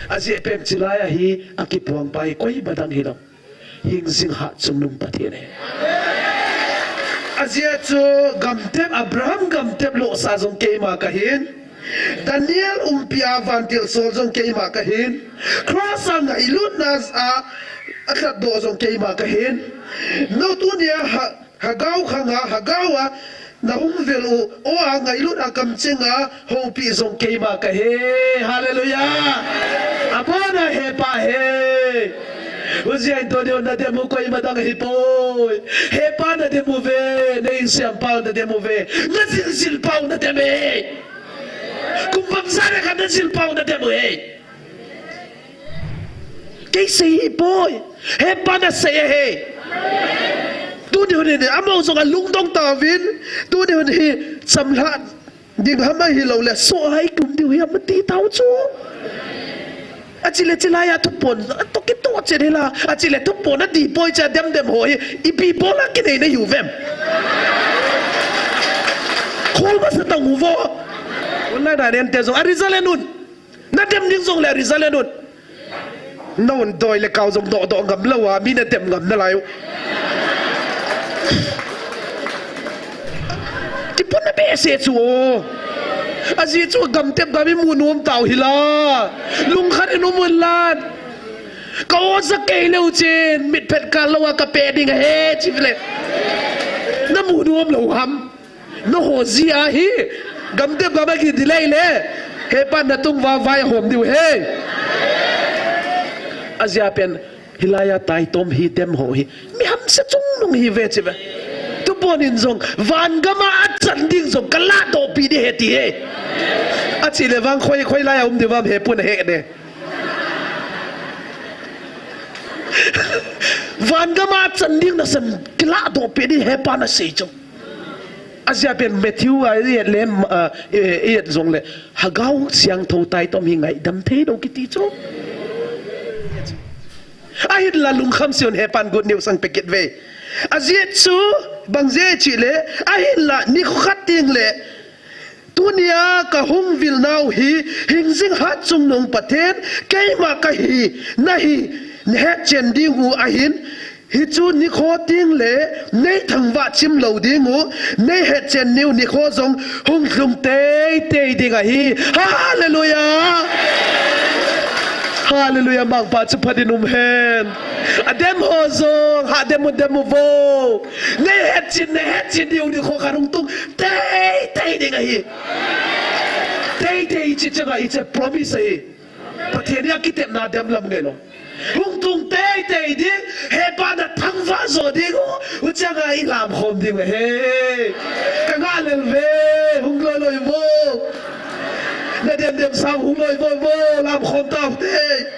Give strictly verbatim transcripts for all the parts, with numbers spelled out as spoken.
Ajeh pen chilai a hi akipuang pa hi koima dang hilou, hingjing hatchungnung Pathen ahi. Ajeh chu gamtep, Abraham gamtep lohsa jong keima kahin. Daniel umpi a vantil sol jong keima kahin. Cross a ngailutna a, alhatdoh jong keima kahin. Tunia ha, Hagao khanga, Hagao a nahung vil u, o a ngailut a kamcheng a houpi jong keima kahi. Hallelujah. Abona hepa he. Hijeh in tunia nadem u koima dang ahipoi. Hepa nadem uve, na insem pau nadem uve, na jilsil pau nadem e. Kum bangsa le khat na jil pau nadem uve. Kei sei hipoi. Hepa nasei ahi. Tuni hun hi, amaho jong alungdong tauvin. Tuni hun hi, chamlhat ding ham ahilou le, soh a ikum diu ham ati tau chu. Achile chilai a thupon, atoh kitoh chen hila. Achile thupon adipoi cha demdem ho hi, ipi bol a kinei nahiuvem. Khol masa tang uvo. Online a nante jong, a result en un. Nadem ding jongle result en un. Naun doi le kau jong doh doh ngam lou a, mi nadem ngam nalai u. Tipun na behseh chu o. Ajeh chu gamtep gam imu nom tau hila. Lungkhat in um un lan. Ka o ja kei leu chen, mitphet kal lou a kapeh ding ahi, chi le. Namu nom lou ham. Naho jia hi, gamtep gam a kiti lei le, hepan natung uva vai ahom diu ahi. Ajeh pen, hilai a taitom hi dem ho hi, mi hamse chungnung ahiuve chi uve. Tupon in jong, van gam a achan ding jong, kalahdoh pi ding ahi ti ahi. Achile vang khoi, khoi lai a um diu vam hepon ahe de. Van gam a achan ding nasan, kalahdoh pi ding hepan asei chu. Ajeh pen Matthew a i et le, ah, i, i et jongle, Hagao Siangthou taitom hi ngaidam thei lou kiti chu. Ahinla lungkham seiyun hepan good news ahung pe kit uve. Ajeh chu, bang jeh chile, ahinla nikho khat teng le, tunia kahung vil nau hi, hingjing hatchungnung Pathen, keima kahi, nahi, nahet chen ding u ahin, Hichu nikho teng le, nei thangvah chim lou ding u, nei hetchen niu nikho jong hung lhung teitei ding ahi. Hallelujah! Hallelujah! Mangpa chu phat in um hen. Adem ho jong, hadem u dem uvo. Nei hetchen, nei hetchen niu nikho khat hung tung teitei ding ahi. Teitei hiche chang a hiche promise ahi. Pathen in akitepna dem lam ngai lou. Hung tung teitei ding, hepa na thangvah jo ding u, huchang a i lamkhom ding u ahi. Ka ngah lel uve, hung loi loi uvo. Na dem dem sang hung loi loi uvo, lamkhom tau te.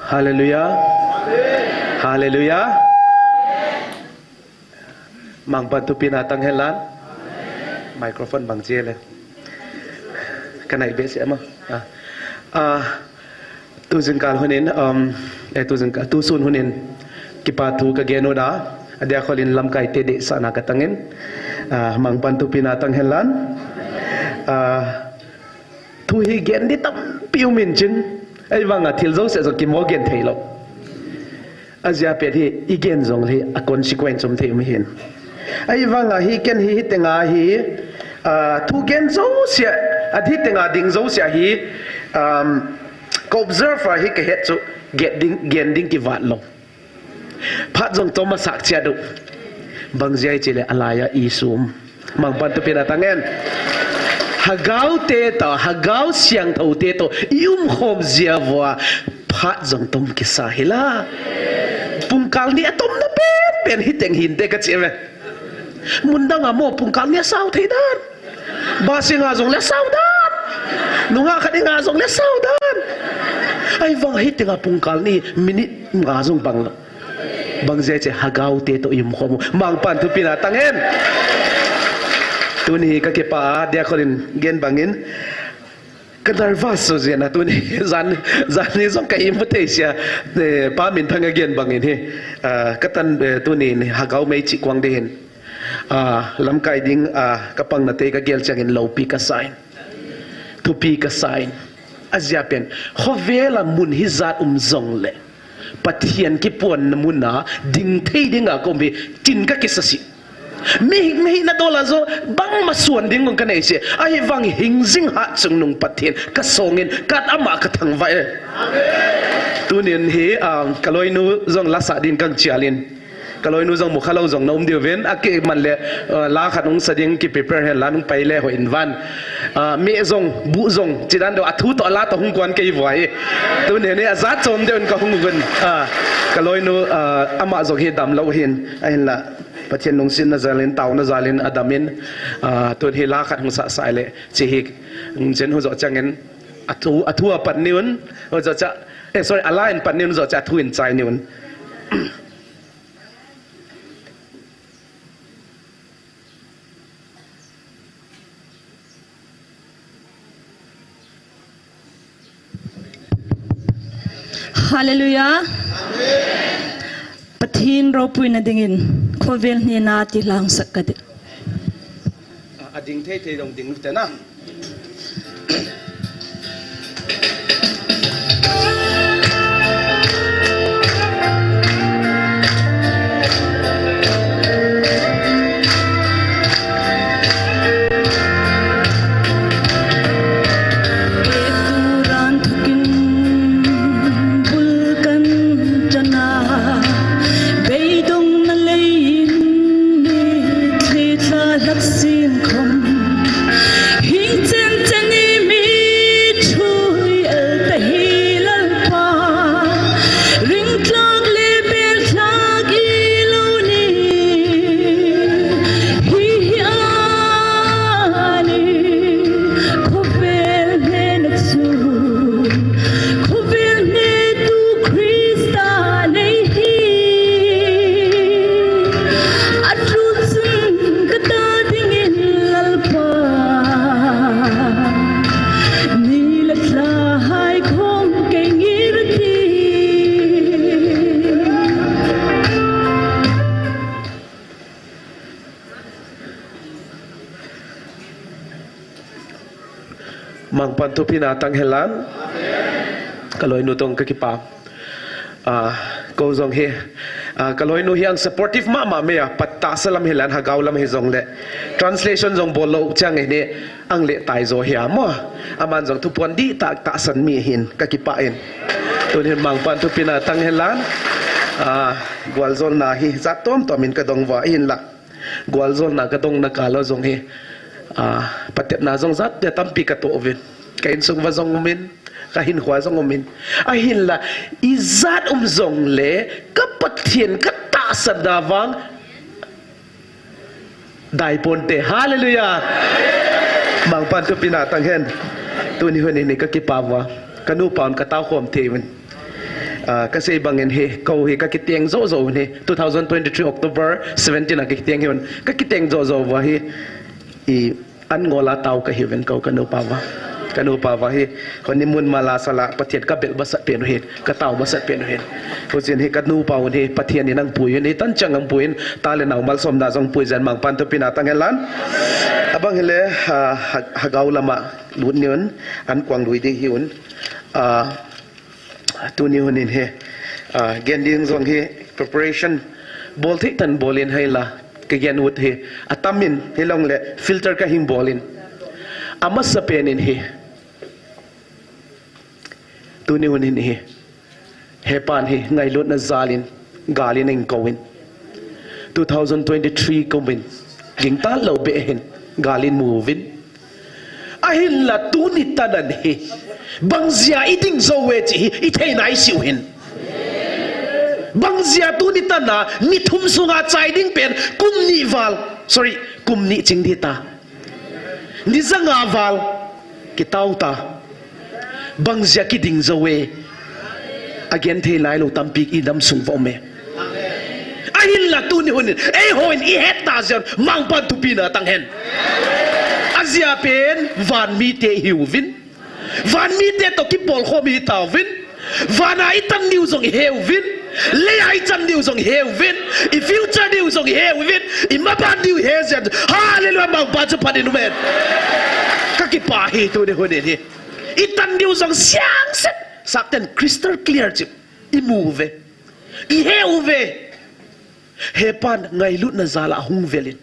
Hallelujah. Hallelujah. Mangpan thupina tang hen lan. Microphone bang che le. Ka nai behseh ma. Ah. Ah, tu jingkah hunin, um, eh, tu jingkah, tu sun hunin. Kipa thu ka gen u da. Adia kholin lamkai te dehsahna ka tangin. Ah, Mangpan thupina tang hen lan. Ah, Thu hi gen di tampi um in chun, ahivanga thil jouse jong kimo gen thei lou. Ajeh a pet hi i gen jongle a consequence um thei um hin. Ahivanga hi ken hi hitenga hi, ah, thu gen jouse, a hitenga ding jouse hi, um, ka observe a hi ka het chu gen ding, gen ding kivat lou. Phat jong tom a sak chia du. Bang jeh a i chi le a lai a i sum. Mangpan thupina tang hen. Hagao te toh, Hagao Siangthou te toh, i umkhom jeh uva. Phat jong tom kisa hi la. Pungkal ni a tomna pen pen hi teng hinte ka chi ve. Mun dang a mo pungkal ni a sao thei dan. Bus a nga jongle sao dan. Nungah khat a nga jongle sao dan. Ahivang hitenga pungkal ni minute nga jong bang lou. Bang jeh a chi Hagao te toh i umkhom u. Mangpan thupina tang hen. Tuni hi ka kipa a, Diakon in gen bangin, ka nervous so jena tuni, jan, jan ni jong ka imu thei sia, eh, Pa Minthang a gen bangin hi, ah, ka tan, eh, tuni ni Hagao mei chi kuang de hin, ah, lamkai ding, ah, ka pang na te ka gel chang in lopi ka sa in, thupi ka sa in, a jia pen, khovela mun hi jat um jong le, Pathian kipuanna mun a ding thei ding a ka um hi, tin ka kisa si. Mi, mi na dola jo, bangma suan ding ka nei si. Ahi vang hing jing ha chung nung Pathian, ka song in, ka ama ka thangvah e. Tunin hi, um, ka loinu jong la sa din kang chial in. Ka loinu jong mu kha lo jong na um diu vin, a ki man le, uh, la khat nung sa ding ki prepare hen la nung pai le ho in van. Ah, mi jong, bu jong, chidan do a thu to la to hung kuan kei vua hi. Tuni ni a jat chom deu in ka hung vin. Ah, ka loinu, ah, ama jong hi dam lo hin. Ahin la, Pathian lungsetna jal in, tauna jal in, a dam in. Ah, tun hi la khat hung sa sa le, chi hi, jen hu jo chang in, a thu, a thu a pat ni un, hu jo cha, eh, sorry, a la in pat ni un jo cha thu in chai ni un. Hallelujah. Pathen ropuina dingin khovel hnina ti lang sak ka ding. A ding thei thei dong ding te na. Turan thukin bulkan chana, beidong na leiin ni thli tla lak sin khom. Hing chen chen ni mi thui el ta hi Lalpa. Ring tlak le bel tlak i lo ni. Hi hi a ni khovel hne na chu. Khovel hne tu Krista nei hi. A tlu chun ka ta dingin Lalpa. Ni le tla hai khom kei ngir ti. Mangpan thupina tang hen lang. Ka loinu tong ka kipa. Ah, ko jong hi. Ah, ka loinu hi ang supportive mama mei a, pat tahsa lam hi lan, Hagao lam hi jong le. Translation jong bol lo chang hi ni, ang le tai jo hi a mo. Aman jong thupuan di tak tahsan mi hin ka kipa in. Tun hin Mangpan thupina tang hen lang. Ah, gualjolna hi jat tom tom in ka dong vua hin la. Gualjolna ka dongna kal a jong hi, ah, patepna jong jat te tampi ka toh uvin. Ka insung va jong umin, ka hinkho a jong umin. Ahinla, ijat um jong le, ka Pathen ka tahsan na vang. Dai ponte, hallelujah. Mangpan thupina tang hen. Tuni hun in ka kipa vua. Ka nupa un ka tao khom thei uvin. Ah, ka sei bangin hi, ko hi ka kiteng jo jo un hi, two thousand twenty-three October seventeen a ka kiteng hi un, ka kiteng jo jo vua hi, i an ngol a tao ka hi uvin ko ka nupa vua. Ka nupa vua hi, ko ni mun ma la sa la, Pathen ka bel basat pen u hi, ka tao basat pen u hi. Ko jin hi ka nupa un hi, Pathen in ang pui un hi, tan chang ang pui un, ta le nau malsomna jong pui jen Mangpan thupina tang hen lang. Abang hi le, ah, ha, Hagao lama lut ni un, an kuang lui di hi un. Ah, Tuni hun in hi, ah, gen ding jong hi preparation bol thei tan bol in hai la, ka gen ut hi, atam in hi long le filter ka hing bol in. Amasa pen in hi. Tuni hun in hi. Hepan hi ngailutna jal in, gal in ing ko in. Two thousand twenty-three ko in. Ging tan lo be hin, gal in mu vin. Ahinla tuni tanan hi. Bang jeh a i ding jo ve chi hi, i thei nai siu hin. Bang jeh a tuni tana, ni thum sunga chai ding pen, kum ni val. Sorry, kum ni ching di ta. Ni janga val. Kitao ta. Bang jeh a ki ding jo ve. A gen thei lai lo tampi i dam sung va um e. Ahinla tuni hun in, ei ho in i het ta jeh un, Mangpan thupina tang hen. Ajeh pen van mite ihiuvin. Van mite toh kipolkhom ihitauvin. Vana ichan diu jong iheuvin. Leiya ichan diu jong iheuvin. I future diu jong iheuvin. I maban diu ihejin. Hallelujah, mangpa chu phat in umin. Kakipah e tuni hun in hi. Ichan diu jong siang set. Satan crystal clear chu. Imu uve. Iheu uve. Hepan ngailutna jal a ahung vel in.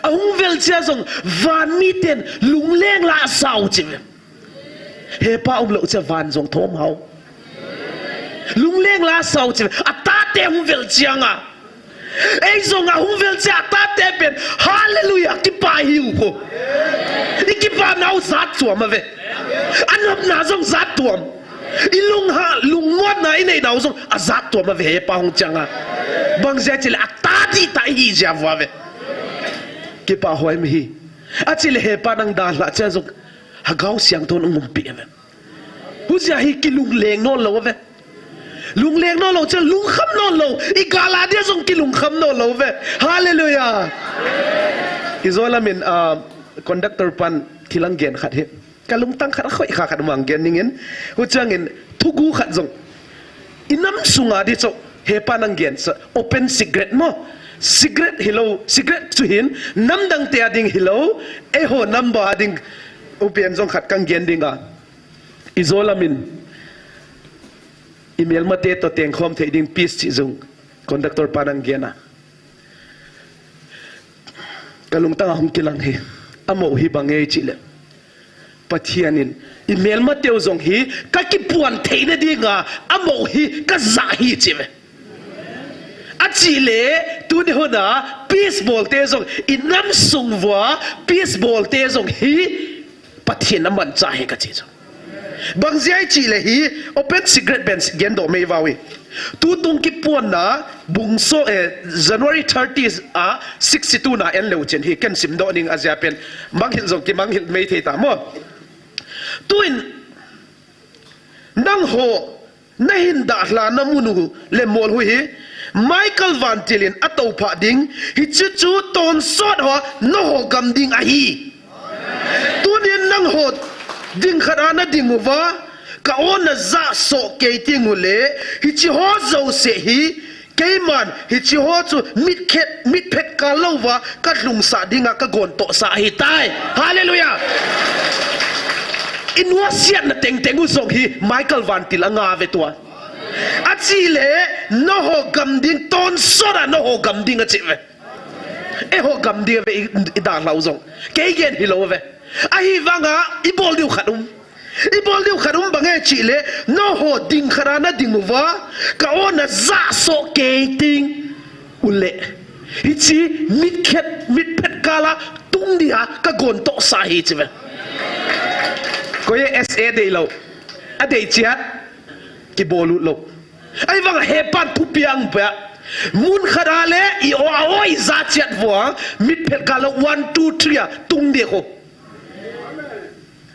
Ahung vel chea jong van miten lungleng la asao cheh uve. Hepa umlou chea van jong thom hao. Lungleng la asao cheh uve. Atate ahung vel chea nga. Ei jong ahung vel chea atate pen. Hallelujah, kipah ihiu ko. Ikipah nau jat tuam ave. Anopna jong jat tuam. Ilung ha, lungmonna inei nau jong ajat tuam ave hepa hung chang a. Bang jeh chele ata dihtah ihi jeh uva ve. Kipah hoi mi hi. Achele hepa nang dalhah chea jong Lhagao Siangthou in umpi ave. Hujeh hi kilungleng nom lou ave. Lungleng nom lou chea lungkham nom lou. Igal a dia jong kilungkham nom lou ve. Hallelujah. Ijolam in, ah, conductor pan thil ahin gen khat hi. Kalungtang khat a khoh kha khat mang gen ningin. Huchangin thugu khat jong. Inam sunga di chu hepa nang gen sa open secret mo. Secret hilou, secret chu hin namdang te a ding hilou, eiho nam ba a ding upen jong khat kang gen ding a. Ijolam in imelmate toh tengkhom thei ding peace chi jong conductor pan ahin gen a. Kalungtang a hung kilang hi. Amo hi bang e chele. Pathen in imelmateu jong hi kakipuan theina dinga amo hi kaja hi cheh uve. Achele tuni hun a peace bolte jong inam sung uva peace bolte jong hi Pathen amanchah ahi kachi chu. Bang jeh chele hi open secret ben gen doh mai vau hi. Tutung kipuanna bung som, eh, January thirty a sixty-two na en leu chen hi ken sim doh ning ajeh pen manghil jong kimanghil mai thei ta mo. Tuin nangho nahin dalhah na mun u le mol u hi Michael vantil in atoupha ding, hiche chu tonsot ho nangho gam ding ahi. Tunin nangho ding khat a nading uva, ka o najah soh kei ding u le, hiche ho jouse hi, keiman hiche ho chu mitphet, mitphet kal louva kalhungsah dinga kagon tohsah ahitai. Hallelujah. Inuasiatna tengteng u jong hi Michael vantil anga ve tua. Achele, nangho gam ding, tonsot a nangho gam ding achi ve. Eiho gam ding ve i, idalhah u jong. Kei gen hilou ve. Ahivanga, ibol diu khat um. Ibol diu khat um bang e chele, nangho ding khat a nading uva, ka o najah soh kei ding u le. Hiche mitphet, mitphet kal a tung dia kagon tohsah ahi chi ve. Koi e S A deilou. Adei chiat. Kibol u lou. Ahivanga hepan thupi ahin pe a. Mun khat a le i o a o ija chiat uva. Mitphet kal a one, two, three a tung dia kho.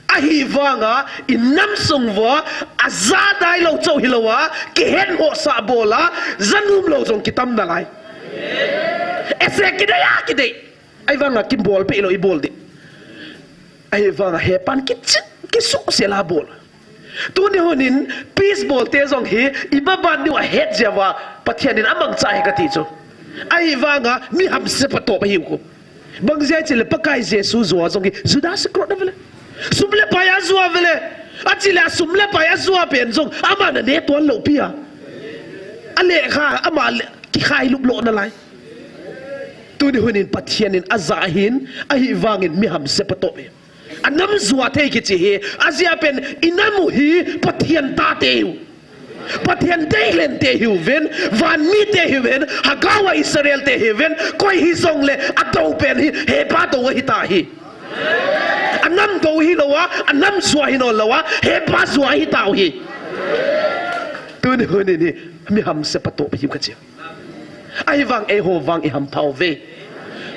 Ahivanga inam sung uva ajah dailou chauh hilou a, kihetmohsah bol a, ja nom lou jong kitam nalai. Ese kidei a kidei. Ahivanga kibol peh lou ibol ding. Ahivanga hepan kiching, kisuhsel a bol. Tuni hun in peace bolte jong hi, imaban diu ahet jeh uva, Pathen in amangcha ahi kati chu. Ahivanga mi hamse patop ahiu ko. Bang jeh chele Pakai Jesu joa jong hi Judas Iscariot avele. Sum le pai ajoa avele. Achele asum le pai ajoa pen jong aman aneh tuan lou pi a. Alekha ama le kikhailup lou nalai. Tuni hun in Pathen in ajah ahin, ahivangin mi hamse patop e. Anam joa thei kichi hi, ajeh pen inam u hi Pathen tate u. Pathen deilhen te hiuvin, van mite hiuvin, Lhagao a Israel te hiuvin, koi hijongle adou pen hi, hepa dou ahita hi. Anam dou hilou a, anam joa hi nom lou a, hepa joa ahitau hi. Tuni hun in hi, mi hamse patop hiu kachi. Ahivang eiho vang ihampha uve.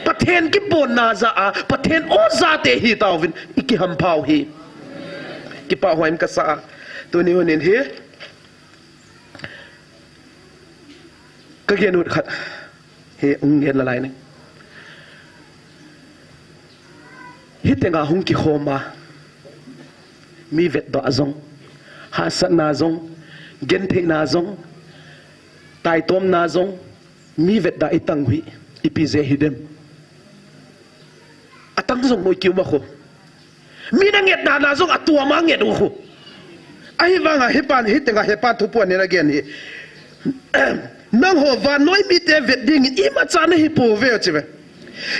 Pathen kiponna jah a, Pathen o jate hitauvin ikihampha u hi. Kipah huai kasa a. Tuni hun in hi. Kagen ut khat. Hi hung gen nalai ning. Hitenga hung kikhom a, mi vetdoh jong, hahsatna jong, gentheina jong, taitomna jong, mi vetdoh itang hi, ipi jeh hidem. Atang jong mo kiu ma khu. Mi na ngetna na jong atuama nget u khu. Ahivanga hepan, hitenga hepan thupuan in agen hi. Nangho vannoi mite vet ding imacha nahi pouve chiuve.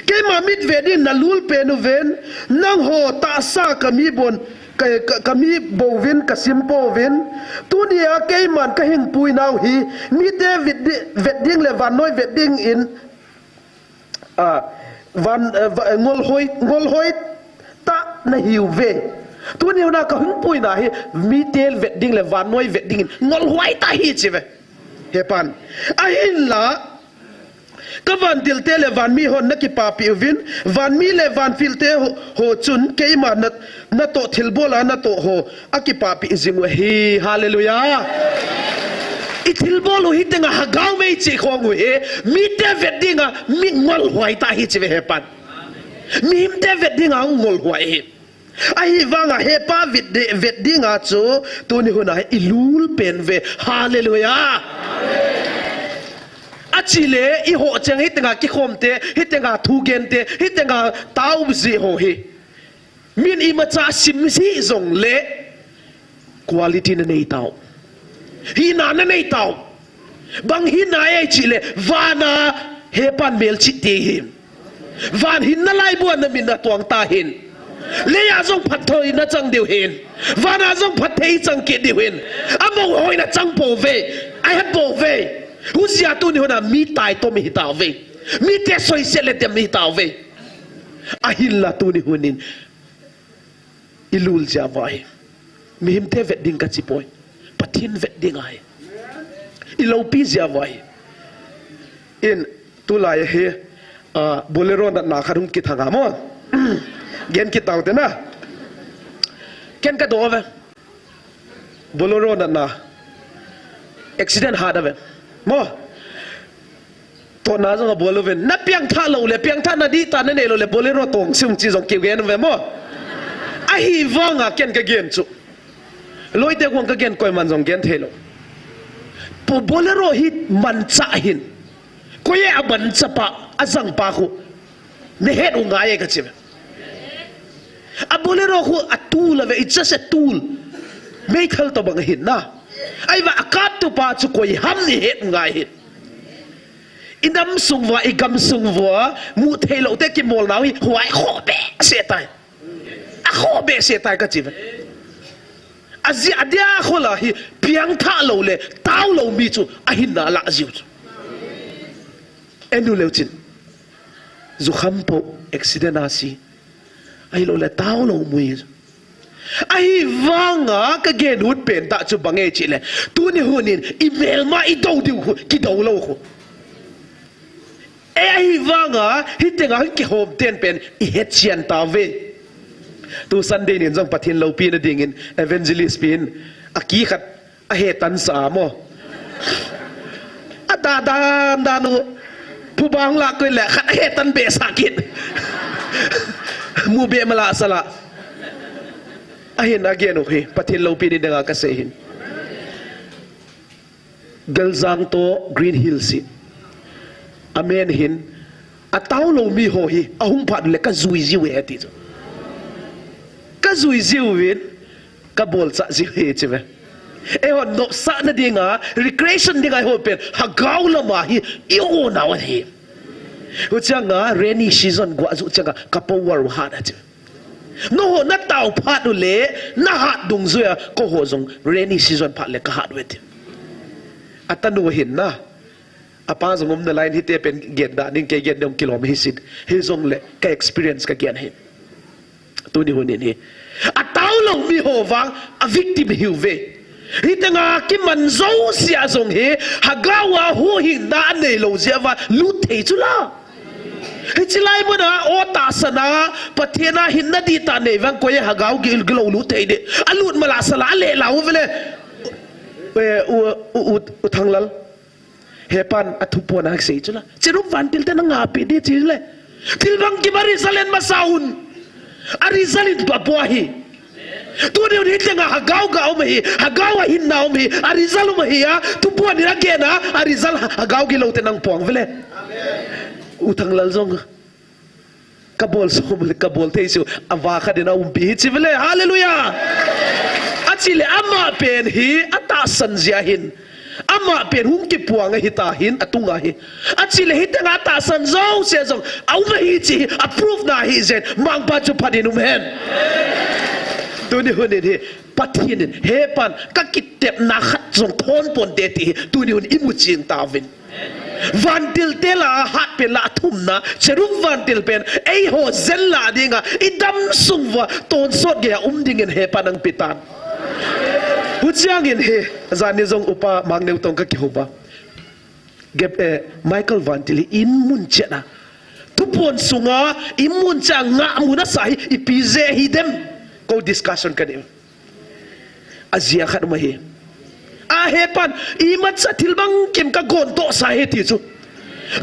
Keima mit vet ding nalul pen uven, nangho tahsa kami bon, ka, ka, kami bouvin, kasim pouvin. Tunia keiman kahing puinau hi, mite vet di-, vet ding le vannoi vet ding in, a, van, eh, va-, ngolhoi, ngolhoi tah nahiuve. Tuni huna kahung puina hi, mite vet ding le vannoi vet dingin ngolhoi tah hi chiuve. Hepan. Ahinla, ka vantilte le vanmi hon nakipapi uvin, vanmi le vantilte ho, ho chun keima na, natoh thilbol a natoh ho, akipapi jing u ahi. Hallelujah. I thilbol u hitenga hagao mei chi khong u hi, mite vet dinga, mi ngolhoi tah hi chiuve hepan. Mihemte vet dinga ngolhoi hi. Ahivanga hepa vet di-, vet dinga chu, tuni huna ilul pen uve. Hallelujah. Achile, iho cheng hitenga kikhomte, hitenga thugente, hitenga tao ji ho hi. Min imacha sim ji jongle quality nanei tao. Hina nanei tao. Bang hina e chile, vana hepan melchih ti hi. Van hinna laibu a namin atuang tahin. Leiya jong phatthei nachang diu hin. Vana jong phatthei chang kit diu hin. Among hoi nachang pouve. Ahe pouve. Hujia tuni huna mi taitom ihi tauve. Mite soiset le dem ihi tauve. Ahinla tuni hunin ilul jia uva hi. Mihemte vet ding kachi poi. Pathen vet ding ahi. Ilopi jia uva hi. In tulai hi, ah, Bolero natna khat hung kithang a mo. Gen kit tau te na. Ken kadoh uve. Bolero natna. Accident hat uve. Mo. Tohna jong abol uvin. Na piangthah lou le, piangthah na dihtah nanei lou le, Bolero tong sung chi jong kigen uve mo. Ahivanga ken kagen chu. Loite kong kagen koiman jong gen thei lou. Po Bolero hi manchah ahin. Koi e amanchah pa, ajang pa khu. Nahet u ngai e kachi uve. A Bolero khu a tool ave, it's just a tool. Meithal tobang ahin na. Ahivang a kap tu pa chu koi ham nahet u ngai hin. I nam sung uva, i gam sung uva, mu thei lou te kimol nau hi, huai kho behseh tai. A kho behseh tai kachi uve. Ajeh a dia kho la hi, piangthah lou le, tao lou mi chu, ahinna alah jiu chu. Enu leu chin. Jukham po accident a si. Ahilou le tao lou mui. Ahivanga kagen ut pen tah chu bang e chile. Tuni hunin imelma idou diu khu, kidou lou khu. E ahivanga hitenga hin kihom ten pen ihet chian tauve. Tu Sunday nin jong Pathen loupina dingin evangelist pin akikhat ahe tan sa mo. Ada dan dan u. Phubang la koi le khat ahe tan behseh kit. Mu be mala sala. Ahin agen u hi, Pathen loupina dinga kasei hin. Geljang to Green Hills hi. Amen hin. Atao lou mi ho hi, ahung phat le kajui jiu e ti chu. Kajui jiu vin, kabolcha jiu e chi ve. Eiho nopsahna dinga, recreation dinga eiho pen, Hagao lama hi, i o nau ahi. Huchanga, rainy season gua ju changa, ka power u hat a chi. Nangho natao phat u le, nahat dungjuia, keiho jong rainy season phat le kahat u e ti. Atanu hin na. Apa jong umna lai in hite pen gen da ning kei gen dong kilom hi sin. Hijongle ka experience kagen hi. Tuni hunin hi. Atao lou mi ho vang a victim hiu ve. Hitanga kiman jousea jong hi, Hagao a huhhingna anei lou jeh uva lut thei chu la. Hichi lai muna, o tahsan a, Pathen a hinna dihtah nei vang koi e Hagao gilou lut thei ding. Alut mala sala, aleh lau vele. E, u, u, u, u Thanglal. Hepan athupuan a sei chu la. Cherub vantil te nangah pi ding chi le. Thil bang kiba ri salen masa un. A result in tua pua hi. Tuni hun hi tenga hagao ga um hi, hagao a hinna um hi, a result um hi a, tu pua ni a gena, a result hagao gilou te nang puang vele. U Thanglal jong. Ka bol som le ka bol thei su, a va kha den a umpi hi chi vele. Hallelujah. A chi le ama pen hi, a tahsan jia hin. Ama pen hung kipuang ahi ta hin, a tunga hi. A chi le hi tenga tahsan jouse jong, a um hi chi hi, a proof na hi jen, mangpa chu phat in um hen. Tuni hun in hi, Pathen in, he pan, ka kitepna khat jong thon pon te ti hi, tuni hun i mu ching ta vin. Vantil te la hat pen la thumna, cherub vantil pen, eiho jen la dinga, i dam sung va, tonsot gei a um dingin he pan ang pitan. Huchiang in he, jani jong upa Mangneu tong ka kihou va. Gep, eh, Michael Vantil hi in mun chena. Thupon sunga, in mun chena nga mun a sa hi, ipi je hi dem. Ko discussion ka ni. A jia khat um ahi. A he pan, imacha thil bang kim ka gon to sa he ti chu.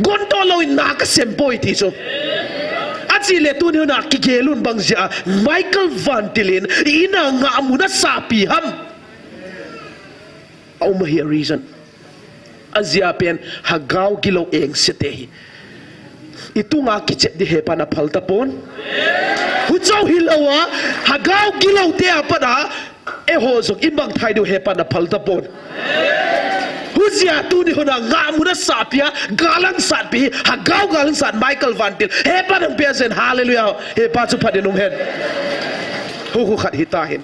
Gon to lou in na ka sem poi ti chu. A chi le tuni hun a kigel un bang jia, Michael Vantil in, ina nga mun a sa pi ham. A um ahi a reason. A jia pen, hagao gilou eng se te hi. I tunga kichep di he pan a phal ta pon. Huchou hi lou a, hagao gilou te a pan a, eiho jong i mangthai diu he pan a phal ta pon. Hujia tuni hun a nga mun a sa pi a, gal ang sat pi, hagao gal ang sat Michael Vantil. He pan ang pia jen, hallelujah. He pa chu phat in um hen. Hu hu khat hi ta hin.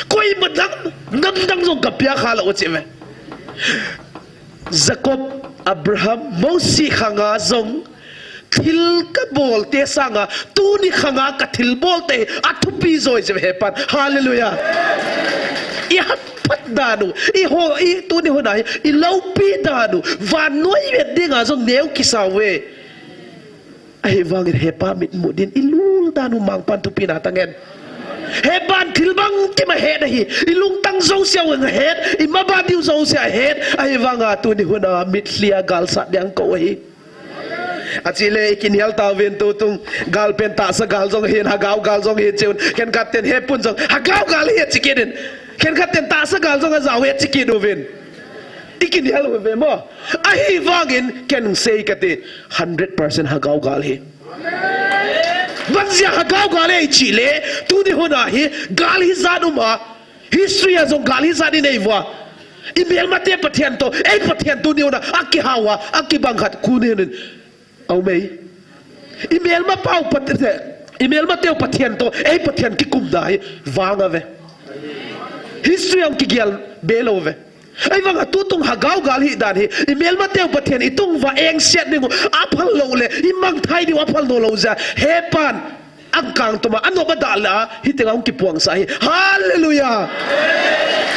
Koima dang, dang dang jong ka pia kha lou chi ve. Jacob, Abraham, Mose khanga jong thil ka bol te sanga, tuni khanga ka thil bol te, a thupi joi chi ve he pan. Hallelujah. I hat phat dan u, i ho, i tuni hun a hi, i loupi dan u, vannoi vet dinga jong neo kisa uve. Ahivangin he pa mitmu din i lul dan u mangpan thupi na ta ngen. He pan thil bang kim a het ahi. I lungtang jouse a het, i maba diu jouse a het. Ahivanga tuni hun a mitlhi a gal sat ding ko ahi. A chi le i kinial ta uvin tutung gal pen tahsa gal jong hin, hagao gal jong hin chun. Khenkhat ten he pun jong hagao gal hi chi kit in. Khenkhat ten tahsa gal jong a jao hi chi kit uvin. I kinial uve mo. Ahivangin ken sei kati hundred percent hagao gal hi. Bang jia hagao gal hi chi le, tuni hun a hi, gal hi jat um a, history a jong gal hi jat i nei uva. I melmate Pathen to, ei Pathen tuni hun a, a kihao a, a kibang khat, tuni hun in. Aumei. I melma pau Pathen, i melma teu Pathen to, ei Pathen kikum da hi, vang a ve. History ang kigel be lou ve. Ahivanga tutung hagao gal hi dan hi, i melma teu Pathen i tung va eng set ding u, a phal lou le, i mangthai ding u a phal no lou jia, he pan, ang kang tuma, a no ba da la, hi tenga hung kipuang sa hi. Hallelujah!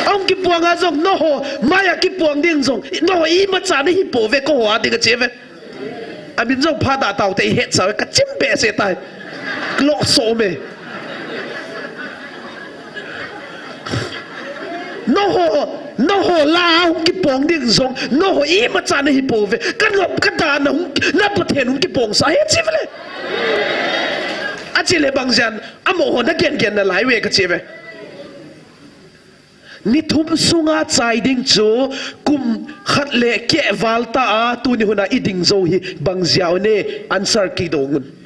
Hung kipuang a jong, no ho, maya kipuang ding jong, no ho, imacha na hi po ve ko ho a ding a che ve. Amin jong pha da tau te i het sa ve, ka chim be se tai. Lo so me. No ho, no ho la hung kipong ding jong, no ho imacha na hi po ve. Ka ngap ka da na hung, na Pathen hung kipong sa he chi ve le. A chi le bang jan, amo ho na gen gen na lai ve ka chi ve. Ni thum sunga chai ding chu kum khat le keh val ta a tuni hun a i ding jou hi bang jia u ne answer kidong un.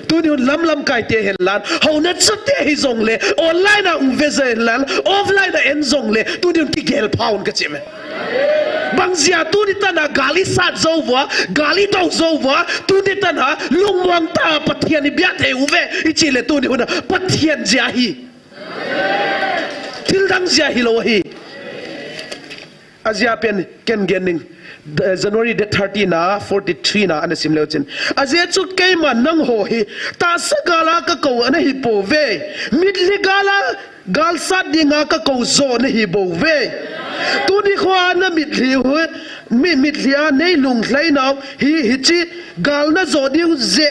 Tuni hun lam lam kai te hen lan, ho na chu te hi jong le, online a um ve je hen lan, offline a en jong le, tuni hun kigel pha un ka chi me. Bang jia tuni tan a gal i sat jou vua, gal i do jou vua, tuni tan a lungmuang ta Pathen i bia thei u ve, i chi le tuni hun a Pathen jia hi. Thil dang jia hi lo hi. A jia pen ken gen ning. Eh, January date thirty na, forty-three na, ana sim leu chin. A jia chu keima nang ho hi. Tahsa gal a ka ko ana hi po ve. Mitlhi gal a, gal sat ding a ka ko jo na hi bo ve. Tuni kho a na mitlhi hu, mi, mitlhi a nei lung hlei nau hi, hi chi gal na jo ding je.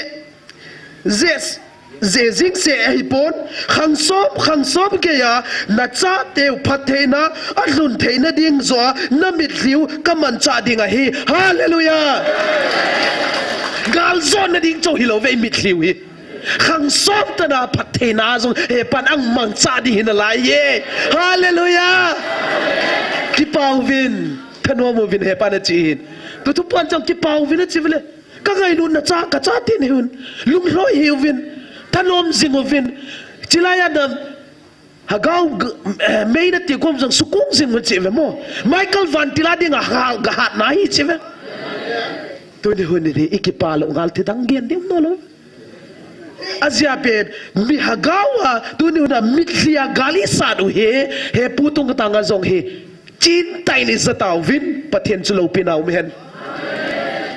Je, je jing se ahi pon, khang som, khang som gei a, na cha teu phat theina, a hlun theina ding jo a, na mitlhi u ka man cha ding ahi. Hallelujah! Gal jo na ding cho hi lo ve mitlhi u hi. Khang som tah a phattheina jong Hepan amangcha ding ahi nalai e. Hallelujah. Kipa uvin, thanom uvin Hepan achi ahin. Tutu pan jong kipa uvin achi uve le. Ka ngailutna cha, ka chate ni un. Lunglhai hih uvin. Thanom jing uvin. Chulai a na Hagao g-, eh, mei nati kom jong sukung jing uvin chi uve mo. Michael Vantil a dinga hal ga hatna ahi chi uve. Tuni hun in hi i kipa lou ngal thil dang gen ding nom lou. Ajeh pen mi Hagao a tuni hun a mitlhi a gal i sat u hi, Hepu tung tanga jong hi. Chin tai ni sa tauvin, Pathen chu loupina um hen.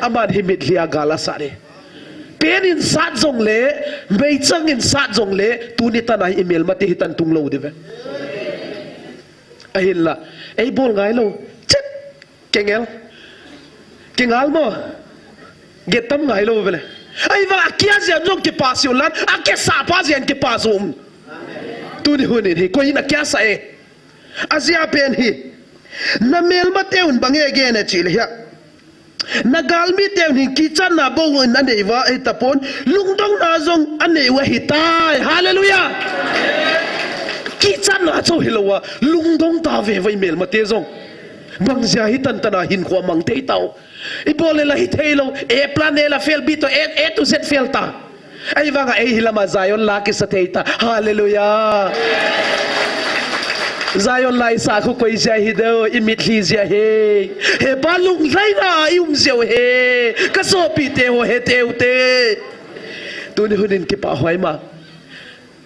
Aman hi mitlhi a gal asat e. Pen in sat jongle, meichang in sat jongle, tuni tana hi i melmate hi tan tung lou diu ve. Ahinla, ei bol ngai lou. Chet, kengel. Kengal mo. Getam ngai lou vele. Ahivang akia jeh a jong kipa sah un lang, akisah pa jeh a kipa sah un. Tuni hun in hi, koi in akia sah e. Ajeh pen hi. Na melmate un bang e gen e chi le hia. Na galmite un hin kichatna bou in anei uva ahi tapon, lungdongna jong anei u ahitai. Hallelujah. Kichatna chu hilou a, lungdong tauve i melmate jong. Bang jeh a hi tan tana hinkho mang thei tau. I bol le la hi thei lou, A plan A la fail, B to A, A to Z fail ta. Ahivanga ei hi lama Zion la kisa thei ta. Hallelujah. Zion la i sah khu koi jeh a hi deu, i mitlhi jeh a hi. Hepa lunglhaina i um jeh u hi. Ka sopite ho, hete ute. Tuni hun in kipa hoi ma.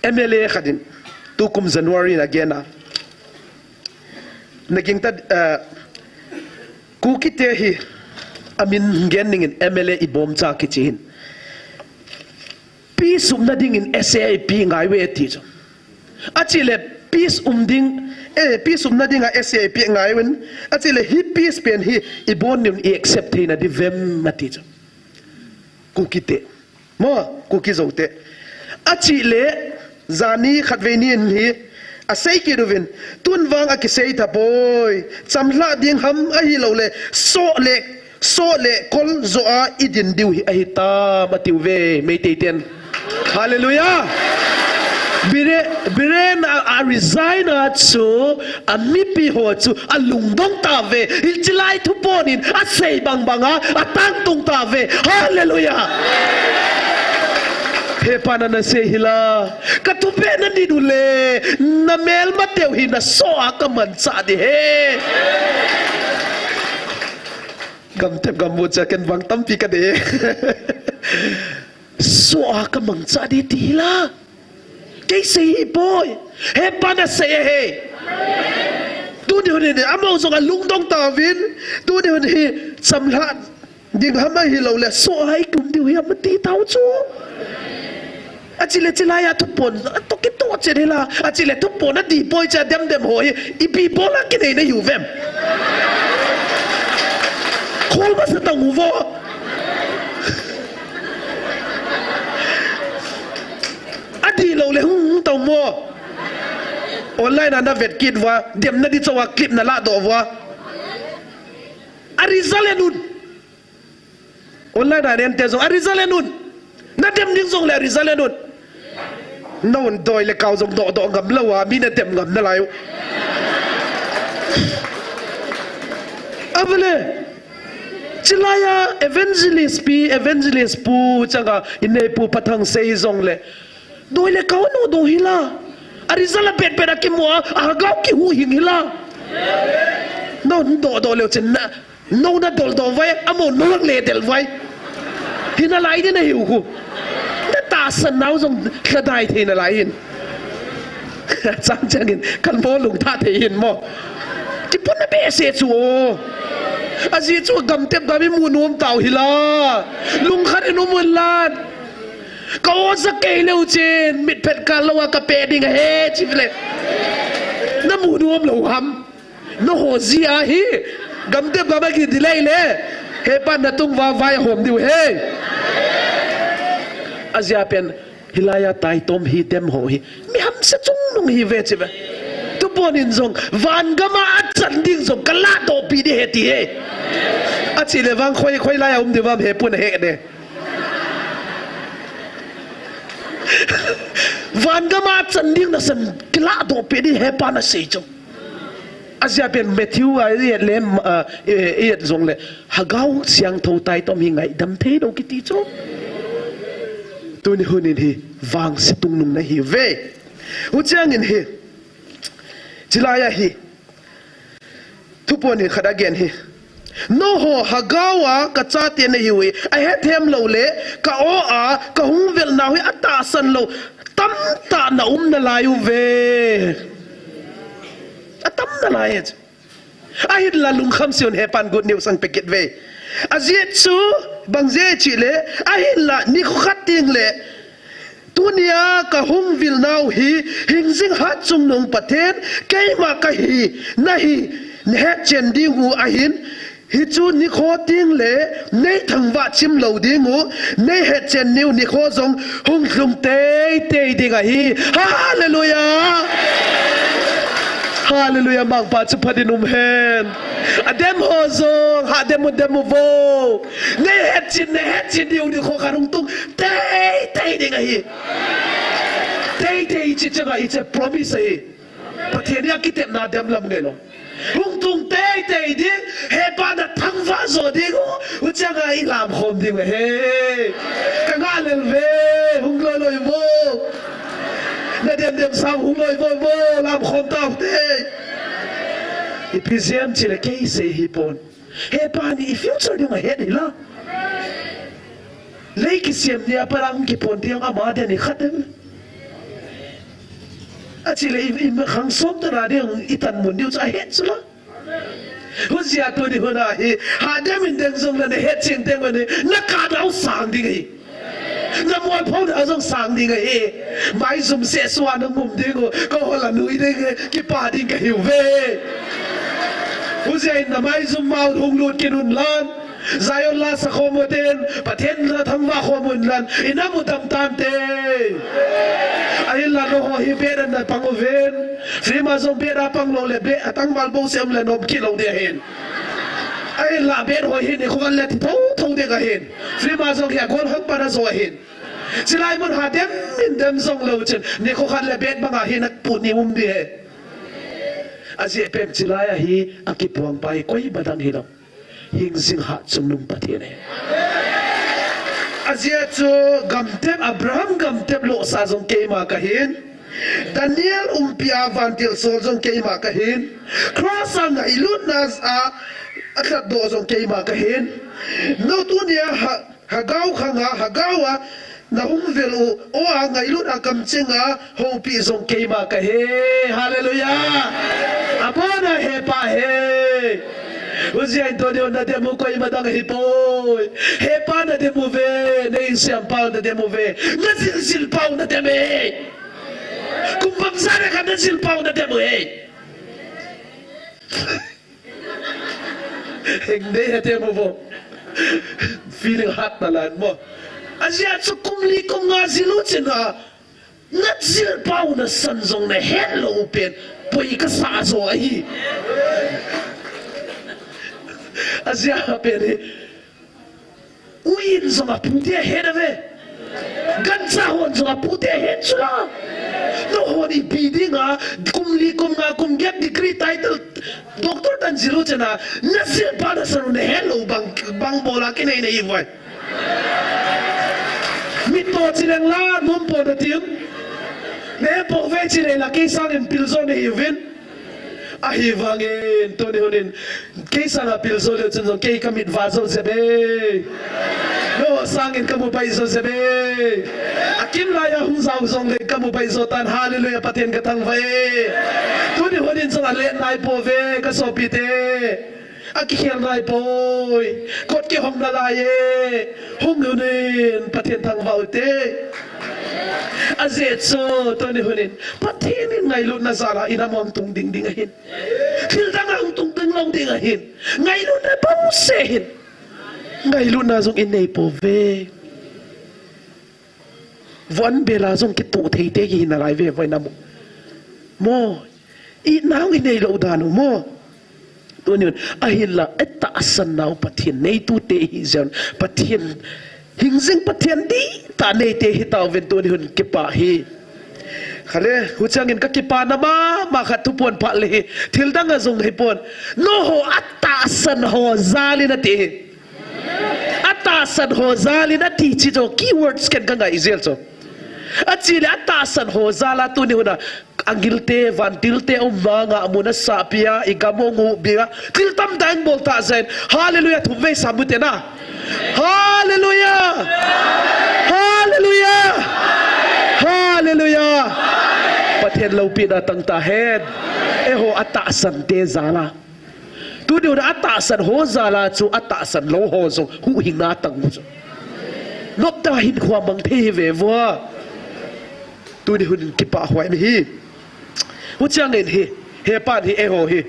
M L A khat in tukum January in agen a. Na ging ta, eh, Kukite hi amin gen ning in M L A Ibomcha kichi hin. Peace umna ding in S A I P ngai uve ti chu. Achi le peace um ding, eh, peace umna ding a S A I P ngai uvin. Achi le hi peace pen hi ibon nin i accept theina diu vem ati chu. Kukite. Mo, Kuki Zo te. Achi le, jani khatvei ni in hi, asei kit uvin, tun vang akisei tapoi, chamlhah ding ham ahilou le, soh le, soh le, kol jo a i din diu hi ahi tam ati uve, Meitei ten. Hallelujah! Bire-, Biren a, a resign a chu, A mipi ho chu alungdong tauve. Hiche lai thupon in asei bang banga atangtung tauve. Hallelujah. Hepa nana sei hila. Ka thupeh na nit u le. Na melmateu hi na soh a ka mangcha ding ahi. Gamtep gammu cha ken vang tampi ka dei. Soh a ka mangcha ding ti hila. Kei sei hipoi. Hepa na sei ahi. Tuni hun hi, amaho jong alungdong tauvin. Tuni hun hi, chamlhah ding ham ahilou le, soh a i kum diu hi ham ati tau chu. Achi le chilai a thupon, atoh kitoh chen hila. Achi le thupon adih poi cha demdem ho hi, ipi bol a kinei na hiu vem. Khol masa tang u vo. Adih lou le hung hung tau mo. Online a na vet kit uva, demna ding chauva clip na ladoh uva. A result en un. Online a na en te jong, a result en un. Na dem ding jong le a result en un. Na un doi le kau jong doh doh ngam lou a, mi na dem ngam nalai u. Avele. Chilai a evangelist pi, evangelist pu changa inei pu Pathangsei jong le. Doi le kau no doh hila. A result a bet bet a kimu a, a gau kihuhhing hila. No, doh doh leu chen na, no na dol doh vai, amaho no lang le del vai. Hi nalai ding na hiu khu. Na tahsan nau jong lhadai thei nalai hin. Chang chang in, kan mo lung tha thei hin mo. Kipun na behseh chu o. Ajeh chu gamtep gam i mu nom tau hila. Lungkhat in um un lan. Ka o ja kei leu chen, mitphet kal lou a ka peh ding ahi, chi le. Na mu nom lou ham. Nangho jeh a hi, gamtep gam a ki delay le. Hepa na tung uva vai hom diu ahi. Ajeh pen, hilai a taitom hi dem ho hi. Mi hamse chungnung hi ve chi ve. Thupon in jong, van gam a achan ding jong, ka ladoh pi ding ahi ti ahi. Achi le vang khoi, khoi lai a um ding uvam Hepu na he de. Vangam a chan ding nasan kiladoh peh ding Hepan asei chu. Ajeh chu Matthew a i et le, ah, i, i et jongle, Lhagao Siangthou taitom hi ngaidam thei lou kiti chu. Tuni hun in hi vangse tungnung nahiuve. Huchiang in hi, chilai a hi, thuphon hi khat agen hi. Nangho Lhagao a kachate nahiuve, ahethem lou le, ka-o a kahung velnau hi atahsan lou tamtah naum nalai uve. Atam nalai e. Ahinla lungkham seiyun, Hepan good news ahung pe kit uve. Ajeh chu bang jeh chule, ahinla nikho khat tengle, tunia kahung vilnau hi, hingjing hatchungnung Pathen, keima kahi, nahi, nahetchen diu ahin, hichu nikho tengle, neithangvah chim lou diu, neihetchen diu nikho jong hung lhung teitei ding ahi. Hallelujah! Hallelujah, mangpa chu phat in um hen. Adem ho jong, hadem u dem uvo. Neihetchen, neihetchen diu nikho khat hung tung teitei ding ahi. Teitei hiche chang a hiche promise ahi. Pathen in akitepna dem lam ngai lou. Hung tung teitei ding, Hepan athangvah jo diu, huchiang a ilamkhom diu ahi. Kangah lel uve, hung loi loi uvo. Nadem dem sang hung loi loi uvo, lamkhom taute. Ipi jeh ham chule kei sei hipon. Hepan hi i future ding ahet hila. Lei kisem nia pat a hung kipon ding ama dia nikhat em. Achule i, i khang som tana ding i tan mun diu chu ahet chu la. Hujeh a tuni hun a hi, hadem in deng jongle nahetchen teng le, nakah nau sang ding ahi. Namol pho nau jong sang ding ahi. Maijum seh sua nangum diu, kahol a nui ding, kipa ding kahiuve. Hujeh in namaijum mau hung lut kit un lan. Zion la sakhom uten, Pathen la thangvah khom un lan, inam u dam tante. Ahinla nangho hi bed a napang uvin. Free ma jong bed a pang lou le, bed a tangval bouseh um le nom kit lou ding ahin. Ahinla bed ho hi nikho khat le thi thotho ding ahin. Free ma jong hi agol hon pan a jo ahin. Chilai mun hadem in dem jongleu chun, nikho khat le bed bang a hi naput ni um ding ahi. Ajeh pen chilai a hi akipuang pa hi koima dang hilou. Hingjing hatchungnung Pathen ahi. Ajeh chu gamtep, Abraham gamtep lohsa jong keima kahin. Daniel umpi a vantil sol jong keima kahin. Cross a ngailutna a, alhatdoh jong keima kahin. Nangho tunia ha, Lhagao khang a, Lhagao a nahung vil u, o a ngailut a kamcheng a, houpi jong keima kahi. Hallelujah. Abon a Hepa ahi. Hujeh in tuni nadem u koima dang ahipoi. Hepa nadem uve, nahinsem pau nadem uve. Najil jil pau nadem e. Kum bangsa le khat najil pau nadem u e. Heng dei hete mo vo. Feeling hat na lan mo. Ajeh chu kum li kum nga jil u chun a, najil pau nasan jong nahet lou pen poi kasa jo ahi. Ajeh pen hi. Uin jong apute ahet uve. Gancha hon jong apute ahet chu la. Nangho hi ipi dinga, kum li, kum nga, kum get degree title, doctor tan jil u chun a, najil pau nasan u nahet lou bang, bang bola kinei nahi uvem. Mit to chileng la, nom po natin. Nahet po ve chileng la, kei sangin pil jo nahi uvin. Ahivangin, tuni hunin, kei sanga pil jo leu chun jong kei kamit va jo jep e. Nangho sangin kamu pai jo jep e. Akim laiya hung jao jongle kamu pai jo tan, hallelujah, Pathen kathangvah e. Tuni hunin jong alet nai pouve, kasopite. Akikhel nai poi. Kot kihong nalai e. Hung unin, Pathen thangvah u hite. Ajeh chu, tuni hunin, Pathen in ngailutna jal a inam u hung tung ding ding ahin. Thil dang a hung tung ding lou ding ahin. Ngailutna bouseh hin. Ngailutna jong inei pouve. Von bela jong kitoh thei te kihi nalai ve, voi inam u. Mo. Itna hung inei lou dan u mo. Tuni hun, ahinla, itahsan nau Pathen neitute ihi jeh un, Pathen, hingjing Pathen dihtah neite hitauvin tuni hun kipah e. Khale, huchiangin kakipana mama khat thuphon phat le hi. Thil dang a jong hipon. Nangho atahsan ho jal in ati hi. Atahsan ho jal in ati chu keywords ken kangai jel chu. Achile atahsan ho jal a tuni huna. Angel te, vantil te, umna nga muna sapia, igam ong u bia. Thil tamtah ibol tah jeh in. Hallelujah, thum vei sam u te na. Hallelujah! Hallelujah! Hallelujah! Pathen loupina tang tahen. Eiho atahsan te jal a. Tuni huna atahsan ho jal a chu atahsan lou ho jong huhhingna tang u chu. Noptah hinkho mang thei hi ve vua. Tuni hun in kipah huai mi hi. Huchiangin hi, hepan hi eiho hi.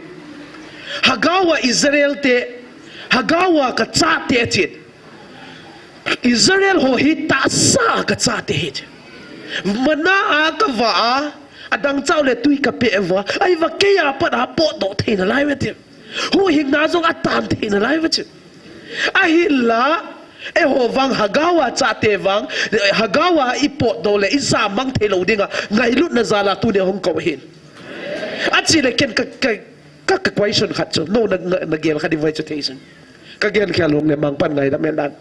Hagao a Israel te, Hagao a kachate chin. Israel ho hi tahsa a kachate hi. Manna a kavah a, adang chau le tui kapeh uva, ahi vang keiya pat a potdoh thei nalai uve ti. Huhhingna jong atan thei nalai uve ti. Ahinla, eiho vang Hagao a chate vang, Hagao a ipotdoh le ijamang thei lou dinga ngailutna jal a tuni hung kou hin. Achile ken ka, ka, ka, ka question khat chu, nangho na, na, nagel kha diu vai chu thei sin. Kagel khel lung le mangpan ngaidam hen lang.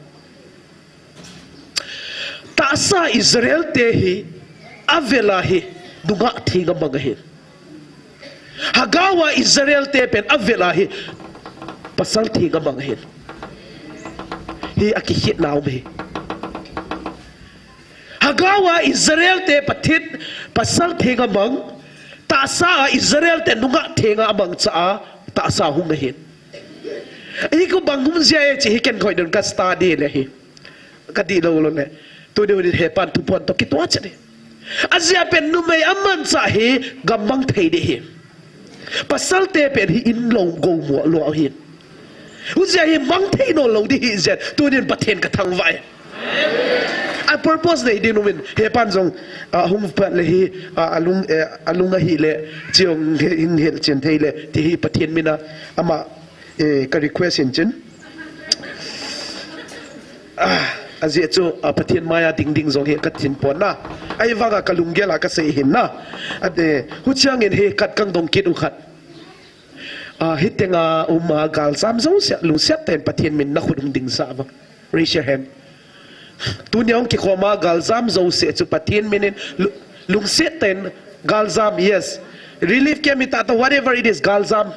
Tahsa Israel te hi, avel a hi, nungah theng amang ahin. Hagao a Israel te pen avel a hi, pasal theng amang ahin. Hi akikhetna um hi. Hagao a Israel te Pathen pasal theng amang, tahsa a Israel te nungah theng amang cha a, tahsa hung ahin. Hi khu bang hung jia e chi hi ken khoi don ka study le hi. Kati lou lou le. Tuni hun in hepan thuphon toh kitoh chet e. Ajeh a pen numei aman cha hi gam mang thei ding hi. Pasal te pen hi in lou gou mo lou hi. Hujeh a hi mang thei nom lou ding hi jeh. Tuni in Pathen kathangvah e. A purpose nei ding um in hepan jong, a, hung phat le hi, a, alung, eh, alung ahile, chiong he, hing hel chen thei le, ti hi Pathen min a, ama, eh, ka request hin chin. Ah, ajeh chu, ah, Pathen maiya ding ding jong hi ka tin pon na. Ahivanga ka lunggel a ka sei hin na. Ate, huchiangin hi khat kang dong kit u khat. Ah, hitenga um a galjam jouse, lungset tah in Pathen min na khut um ding sa va. Raise your hand. Tunia hung kikhom a galjam jouse chu Pathen min in lu-, lungset tah in galjam, yes. Relief camp hi tah tah, whatever it is, galjam.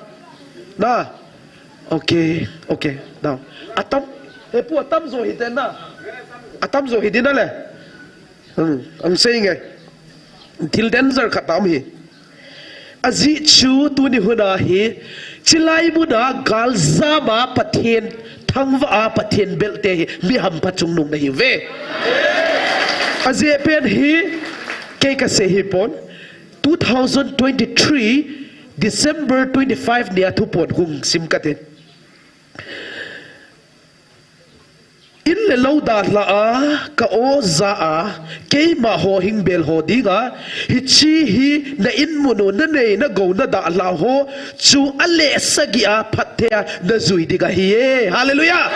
Na. Okay, okay. Now, atam, he pu atam jo hi te na. Atam jo hi ding na le. Hmm, ang sei nge. Thil danger khat tam hi. Ajeh chu tuni hun a hi, chilai mun a galjam a Pathen thangvah a Pathen bel te hi, mi hampha chungnung na hi ve. Ajeh pen hi, kei ka sei hi pon, two thousand twenty-three, December twenty-five ni a thuphon hung sim ka tin. In le lou dalha a, ka o ja a, keima ho hingbel ho dinga, hiche hi na in mun u, na nei na gou na dalha ho, chu a leh sagi a phatthei a na jui ding ahi e. Hallelujah!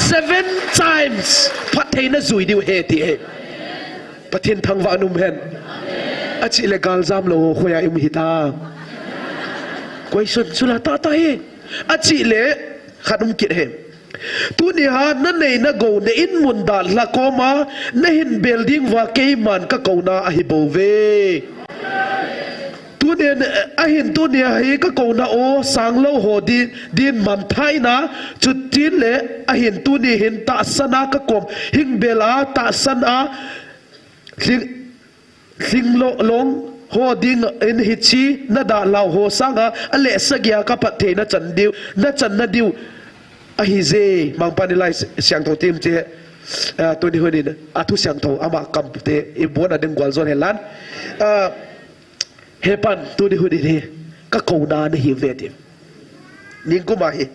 Seven times phatthei na jui diu ahi ti e. Pathen thangvah in um hen. Achih le galjam lou ho khoiya i um hita. Question chu la tah tah hi. Achih le khat um kit e. Tuni a na nei na gou na in mun dalha koma na hin bel ding uva keiman ka kouna ahi bou ve. Tuni, ahin tuni a hi ka kouna u sang lou ho din, din manthaina, chuti le ahin tuni hin tahsan a ka kom hingbel a tahsan a Lhing, lhing lo, long ho dingin hiche na dalha ho sanga a leh sagi a ka phatthei na chan diu, na channa diu ahi je. Mangpan in Lai Siangthou themte, ah, tuni hun in a thu siangthou ama kamte i bon a ding gual jon hen lang. Ah, Hepan, tuni hun in hi ka kouna na hi ve ti. Ningkum a hi.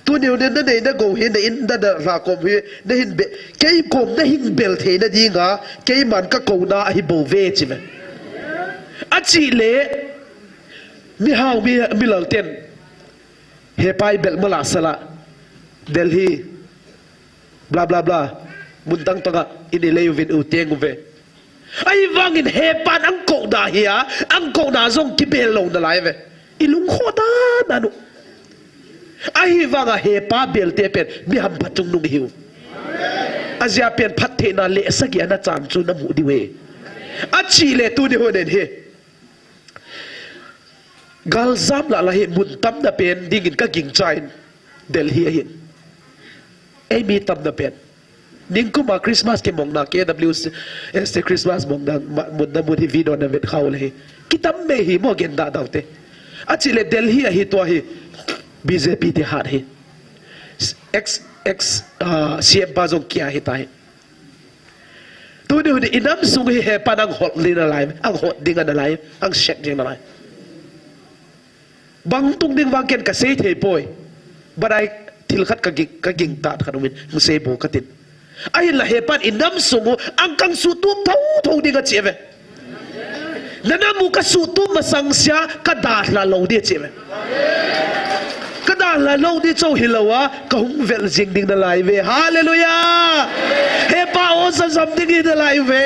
Tuni hun in na nei na gou hi, na in na dalha kom hi, na hin be, kei kom na hingbel theina dinga, keiman ka kouna ahi bou ve chi ve. Achih le, mihao mi, milal ten, hepa i bel mala sala, Delhi, bla bla bla, mun tang tang a, in i lei uvin u teng uve. Ahivangin hepan angkouna hi a, angkouna jong kibel lou nalai ve. I lungkho dan a nu. Ahivanga hepa belte pen mi hampha chungnung ihiu. Ajeh pen phattheina leh sagi ana chan chu namu diu ahi. Achule tuni hun in hi galjam lah lah hi mun tamna pen dingin kagingchan Delhi ahin. Eimi tamna pen. Ningkuma Christmas kimongna K W S T Christmas mongna ma-, munna mun hi video navet khau le hi. Kitam mai hi mo gen da dau te. Achule Delhi ahi tua hi B J P te hat hi. Ex, ex, ah, C M pa jong kia hi ta hi. Tuni hun i nam sung hi hepan anghot ding nalai, anghot ding nalai, angsek ding nalai. Bang tung ding vang ken kasei thei poi. But I thil khat kaging, kaging tat khat umin, hung sei bou katin. Ahinla hepan i nam sung u, angkang sutup thotho ding achi ve. Nana mu kasutup masang sia, kadalha lou ding achi ve. Kadalha lou ding chu hilou a, kahung vel jing ding nalai ve. Hallelujah! Hepa o sa jam ding hi nalai ve.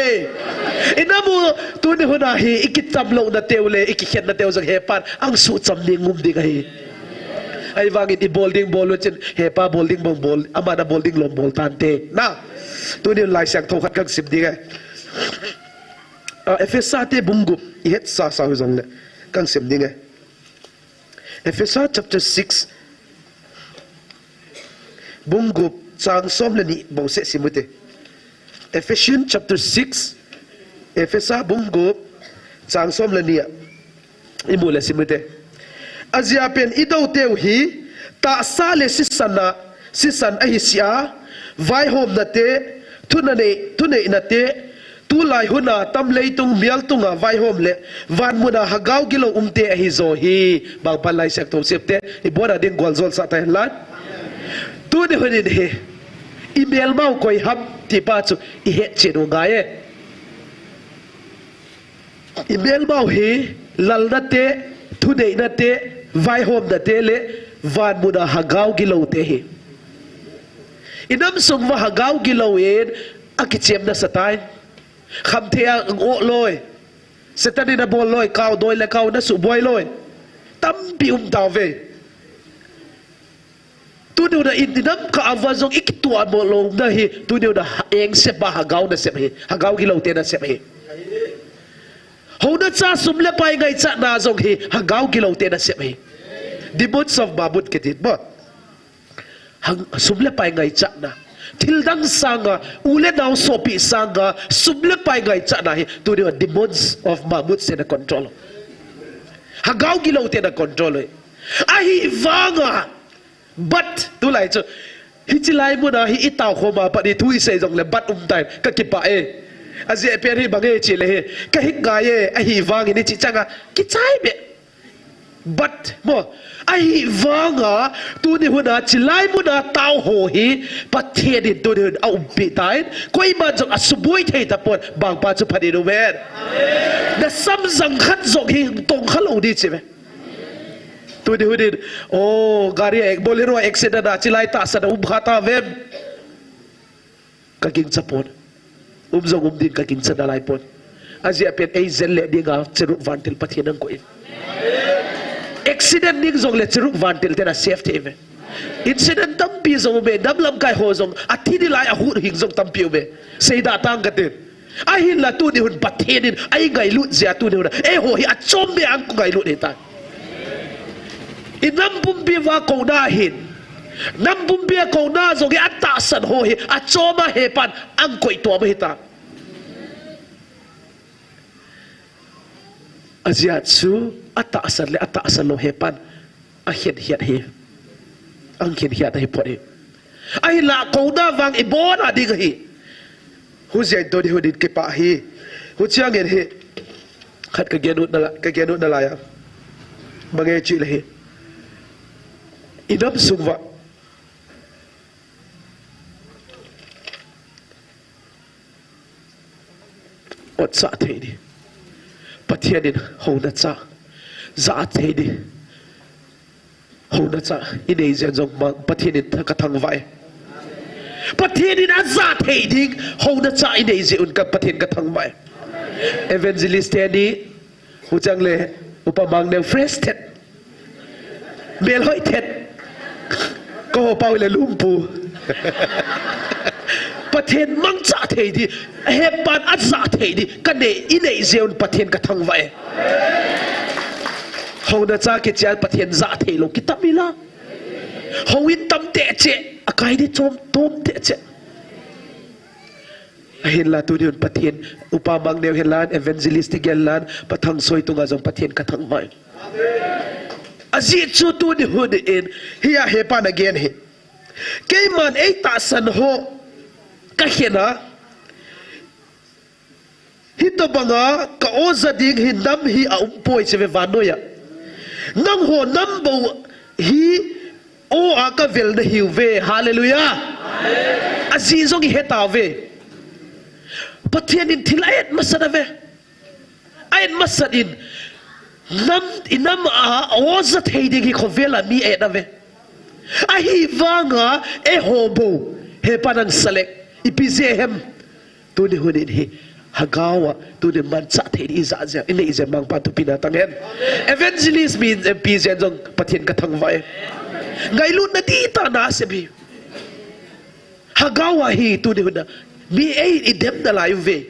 I nam u tuni hun a hi, i kicham louna teu le, i kikhenna teu jong hepan angsucham ding um ding ahi. Ahivangin i bol ding bol u chin, hepa bol ding bang bol, ama nabol ding lom bol tante. Na, tuni hun Laisiangthou khat kang sim ding e. Ah, Ephesa te bung gup, i hetsa sa u jongle, kang sim ding e. Ephesa chapter six, bung gup, chang som le ni bou seh sim u te. Ephesians chapter six, Ephesa bung gup, chang som le ni a. I mu le sim u te. Ajeh pen i dou teu hi, tahsa le sisan a, sisan ahi sia, vaihomna te, thunei, thuneina te, tulai hun a tam leitung mial tunga vaihom le, van mun a hagau gilou umte ahi jo hi, bang pan Laisiangthou sep te, i bon a ding gual jol sah ta hen lan. Tuni hun in hi, i melmau koi ham ti pa chu, i hetchen u ngai e. I melmau hi lalna te, thuneina te, vaihomna te le van mun a hagau gilou te hi. I nam sung uva hagau gilou in akichem nasa tai. Khamthei a ang-oh loi. Satan in abol loi, kau doi le kau nasuh boi loi. Tampi um tauve. Tuni hun a i nam kah uva jong i kituah mo louna hi, tuni hun a ha-, eng sep a hagau nasep hi, hagau gilou te nasep hi. Houna cha sum le pai ngaichatna jong hi, hagau gilou te nasep hi. Demons of mammon kiti mo. Hang, sum le pai ngaichatna. Thil dang sanga, u le nao sopi sanga, sum le pai ngaichatna hi, tuni hun a demons of mammon te na control. Hagau gilou te na control hi. Ahivanga, But, tulai chu, hiche lai mun a hi i tao khom a pat hi thu i sei jongle but um tai, ka kipah e. Ajeh pen hi bang e chi le hi, ka hing ngai e, ahivangin hiche chang a, kichai be. But, mo, ahivanga, tuni hun a, chilai mun a tao ho hi, Pathen in tuni hun a umpi tan, koiman jong asuboi thei tapon, bang pa chu phat in um hen. Na samjang khat jong hi tong kha lou di chi ve. Tuni hun in, oh, gari a ek-, Bolero a accident a, chilai tahsan a um kha ta vem. Ka gingcha pon. Um jong um din ka gingcha nalai pon. Ajeh pen ei jel le dinga cheruk vantil Pathen in angkoi in. Accident ding jongle cheruk vantil ten a save thei ve. Incident tampi jong um e, nam lamkai ho jong, athi nalai a hut hing jong tampi um e. Seida tang katin. Ahinla tuni hun Pathen in eingailut jeh a tuni hun a, eiho hi achom beh a angailut hita. I nam pumpi uva kouna hin. Nam pumpi a kouna jong hi atahsan ho hi achom a hepan angkoi tuam hita. Ajeh chu atahsan le atahsan lou hepan akhen hiat hi. Angkhen hiat ahi phot hi. Ahinla kouna vang i bon a ding ahi. Hujeh in tuni hun in kipah hi. Huchang in hi. Khat ka gen ut nalai, ka gen ut nalai a. Bang e chi le hi. I nam sung uva. Ot sah thei di. Pathen in houna cha. Jah thei di. Houna cha i nei jeh un jong ma, Pathen in ka thangvah e. Pathen in ajah thei ding houna cha i nei jeh un ka Pathen ka thangvah e. Evangelist teni, huchang le, Upa Mangneo fresh thet. Melhoi thet. Ko ho pau le lumpu. Pathen mangcha thei di, hepan aja thei di, ka nei, i nei jeh un Pathen ka thangvah e. Houna cha kichia Pathen ja thei lou kitam ila. Houin tam teh cheh, akai di chom tom teh cheh. Ahinla tuni hun Pathen, Upa Mangneo hin lan, Evangelist ti gel lan, Pa Thangsoi tunga jong Pathen ka thangvah e. Ajeh chu tuni hun in, hia hepan agen hi. Keiman ei tahsan ho, ka khen a, hitobanga ka oja ding hi nam hi aumpoi chi ve vannoiya. Nangho nam bou hi o a ka vel nahiu ve. Hallelujah. Ajeh jong i he tauve. Pathen in thil a-et masat ave. A-et masat in nam, i nam a oja thei ding hi khovel a mi a-et ave. Ahivanga eiho bou hepan angsah le, ipi jeh ham. Tuni hun in hi, Lhagao a, tuni mancha thei di i ja jeh, i nei jeh Mangpan thupina tang hen. Evangelist mi, M P jen jong Pathen ka thangvah e. Ngailutna dihtah nasem hi. Lhagao a hi tuni hun a, mi ei i dem nalai uve.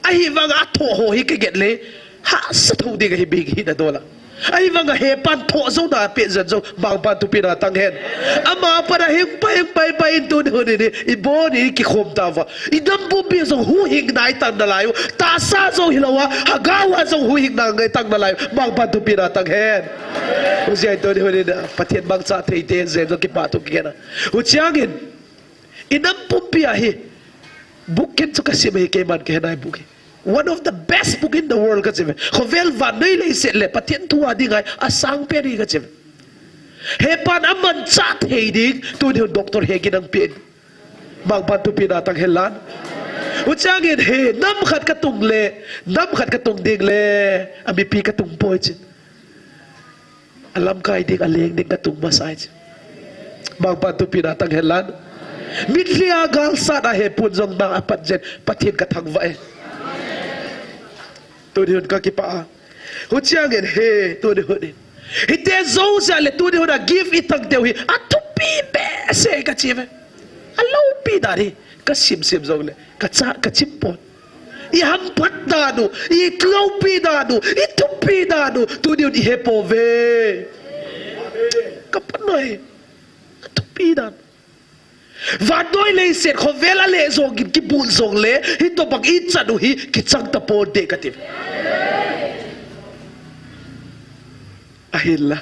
Ahivanga athoh ho hi ka get le, hahsa thou ding ahi bing hi nadol a. Ahivanga hepan thoh jou na peh jen jong, Mangpan thupina tang hen. Ama pat a hing pai, hing pai, pai in tuni hun in hi, i bon in i kikhom tauva. I nam pumpi jong huhhingna i tang nalai u. Tahsa jong hilou a, Lhagao a jong huhhingna ngai tang nalai u. Mangpan thupina tang hen. Hujeh in tuni hun in, Pathen mangcha thei te jen jong kipathu kigena. Huchiang in, i nam pumpi a hi, book ken chu ka sim hi keiman ka he nai book hi. One of the best book in the world ka chi ve. Khovel vannoi leiset le Pathen thu a ding ahi, asang pen hi ka chi ve. Hepan amancha thei ding, tuni hun Doctor Hegin ahung pen. Mangpan thupina tang hen lan. Huchiang in hi, nam khat ka tung le, nam khat ka tung ding le, amipi ka tung poi chi. Alamkai ding, aleng ding ka tung masa e. Mangpan thupina tang hen lan. Mitlhi a galsat a hepun jong nang apat jen Pathen ka thangvah e. Tuni hun ka kipah a. Huchiang in hi, tuni hun in. Hiti jouse le tuni hun a gift i tang teu hi. Athupi behseh ka chi ve. Aloupi dan hi. Ka sim sim jong le. Ka cha, ka chim pon. I hamphat dan u, i loupi dan u, i thupi dan u, tuni un i he pouve. Ka panoi, a thupi dan. Vannoi leiset khovel a le jong in kibul jong le, hitobang i chan u hi kichang tapon te ka ti. Ahinla,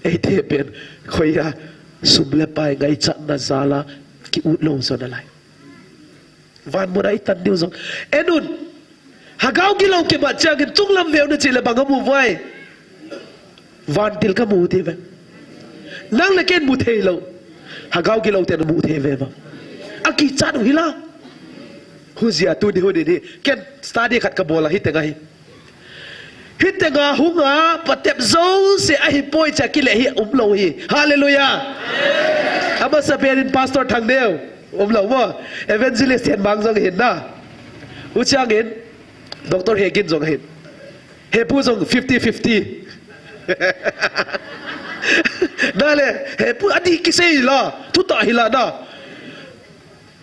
eite pen, khoiya, sum le pai ngaichatna jal a, ki-ut lou jo nalai. Van mun a i tan diu jong. En un. Lhagao gilou kimat chiang in chunglam veu na chi le bang a mu vai. Vantil ka mu ti ve. Nang le ken mu thei lou. Lhagao gilou te na mu thei ve va. A kichat u hi la. Hujeh a tuni hun in hi. Ken study khat ka bol a hi teng ahi. Hi teng a hung a, patep jouse ahi poi cha kile hi um lou hi. Hallelujah. Amasa pen in Pastor Thangneo. Um lou mo. Evangelist Henmang jong hin na. Huchiang in. Doctor Hegin jong hin. Hepu jong fifty fifty. Na le, hepu adih kisei la. Thutah hi la na.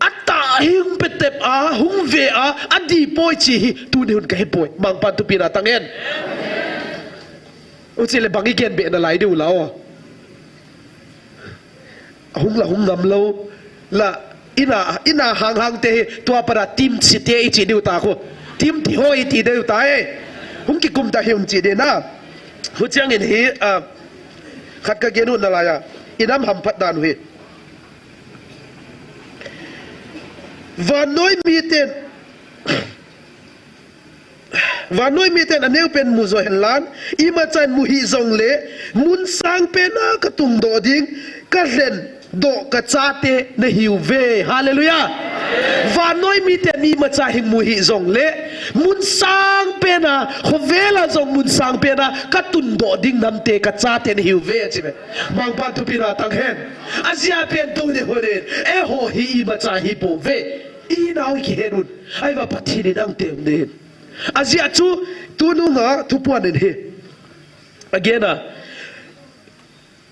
Atah hung petep a, hung ve a, adih poi chi hi, tuni hun ka he poi. Mangpan thupina tang hen. U chi le bang i gen be nalai diu la o. Hung la hung ngam lou. La, ina, ina hang hang te hi, tua para tim chi te i chi diu ta khu. Tim ti ho i ti diu ta e. Hung kikum ta hi hung chi de na. Huchiang in hi, a, khat ka gen u nalai a. I nam hamphat dan u hi. Vannoi miten, vannoi miten aneo pen mu jo hen lan, imacha in mu hih jong le, mun sang pen a ka tung doh ding, ka lhen doh ka chate na hiu ve. Hallelujah. Vannoi miten imacha hin mu hih jong le, mun sang pen a, khovel a jong mun sang pen a, ka tun doh ding namte ka chate na hiu ve, a chi ve. Mangpan thupina tang hen. Ajia pen tuni hun in, eiho hi imacha hi pouve. I nau i kihen un. Ahivang Pathen in ang teu nin. Ajeh chu, tunung a thupuan in hi. Again a,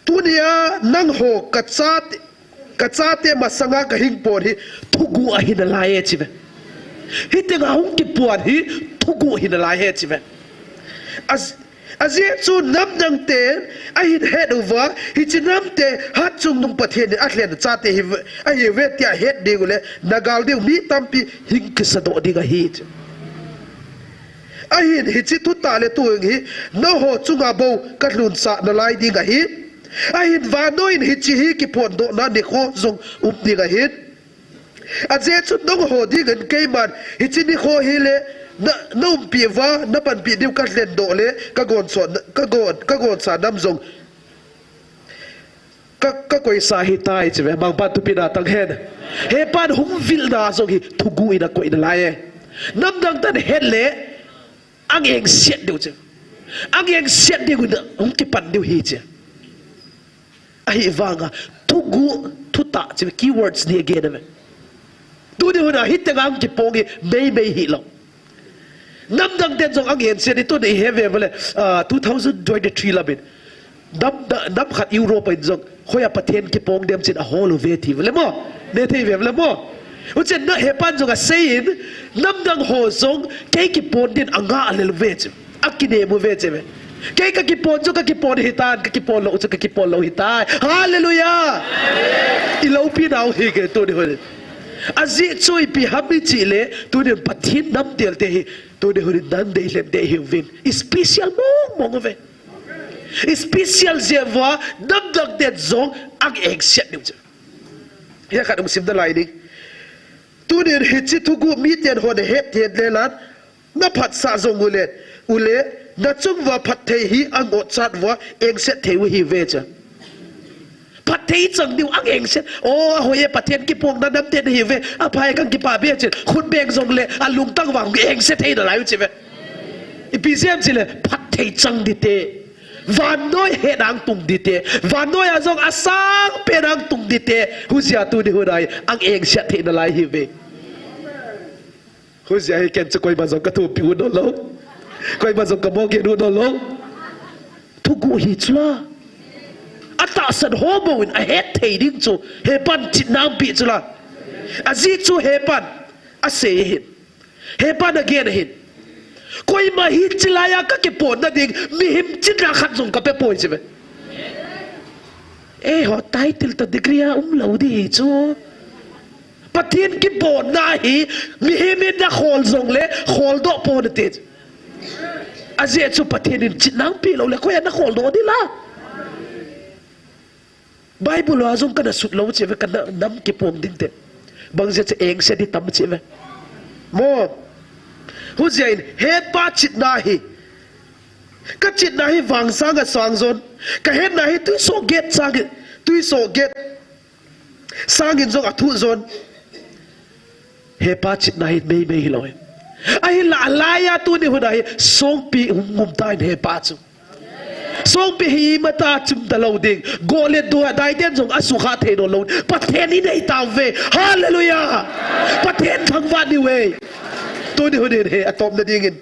tunia nangho ka chate, ka chate masanga ka hing pon hi thuguh ahi nalai e chi ve. Hitenga hung kipuan hi thuguh ahi nalai e chi ve. As, Ajeh chu namdang ten ahin het uva, hiche namte hatchungnung Pathen in alhen chate hi ve, ahi ve tia het ding ule, nagal ding mi tampi hing kisadoh ding ahi. Ahin hiche thutah le tuing hi, nangho chunga bou kalhunsah nalai ding ahi. Ahin vannoi in hiche hi kiphondohna nikho jong um ding ahin. Ajeh chu nangho dingin keiman hiche nikho hi le na, na umpi uva, na panpi diu ka lhendoh le, ka gonsa, ka gon, ka gonsa nam jong ka, ka koisa hitai chi ve, mangpan thupina tang hen. Hepan hung vilna jong hi thuguh in akoi nalai e. Namdang ten het le, angengset diu chi. Angengset diu in hung kipan diu hi chi. Ahivanga, thuguh, thutah, chi keywords ni again ave. Tuni huna, hitenga hung kipong hi, meimei hilou. Namdang ten jong angengset hi tuni hi ve vele, ah, two thousand twenty-three lamin. Nam, na, nam khat Europe in jong, hoiya Pathen kipong dem chin ahol uve ti vele mo. Ne thei ve vele mo. Huchen na hepan jong aseiyin, namdang ho jong, kei kipon din anga alel uve chin. Akinem uve chi ve. Kei ka kipon chu ka kipon hitan, ka kipon lou chu ka kipon lou hitai. Hallelujah! I loupinau hi ke tuni hun. Ajeh chu ipi ham i chih le, tuni Pathen namtel te hi, tuni hun in nadei lhen ding ahiuvin. I special mong mong uve. I special jeh uva, namdang ten jong angengset diu chu. Hia khat hung sim nalai ding. Tuni hiche thuguh miten hon ahet het le lan, na phatsah jong ule, ule, na chung uva phatthei hi angotchat uva, engset thei u ahi ve cha. Phatthei chang diu angengset. O, ahoi e, Pathen kipongna namte nahi ve. Aphai kang kipa be chin. Khut beng jong le, alungtang uva engset thei nalai u chi ve. Ipi jeh ham chi le, phatthei chang ding te. Vannoi het a angtung ding te. Vannoi a jong asang pen a angtung ding te. Hujeh a tuni hun a hi, angengset thei nalai ahi ve. Hujeh a hi ken chu koima jong ka thupi u nahlou. Koima jong ka mogen u nahlou. Thuguh hi chu la. Atahsan ho bou in ahet thei ding chu. Hepan chitna angpi chu la. Ajeh chu hepan. Asei hin. Hepan again hin. Koima hiche laiya ka kiponna ding. Mihem chitna khat jong ka pe poi chi ve. Eiho title toh degree a umlou ding hi chu. Pathen kiponna hi, mihem in na khol jong le, khol doh pon nate. Ajeh chu Pathen in chitna angpi lou le, koiya na khol doh ding la. Bible a jong kana sut lou che ve, kana nam kipong ding te. Bang jeh chu engse ding tam che ve. Mo. Hujeh in, hepa chitna hi. Ka chitna hi vang sang a sang jon. Ka hetna hi tuisoh get sang, tuisoh get. Sangin jong athu jon. Hepa chitna hi meimei hilou e. Ahinla alaiya tuni hun a hi songpi hung um tan hepa chu. Songpi hi ima ta chim talou ding. Go le do a dai den jong asukha thei nahlou. Pathen i nei tauve. Hallelujah. Pathen thangvah niuve. Tuni hun hin hi atomna dingin.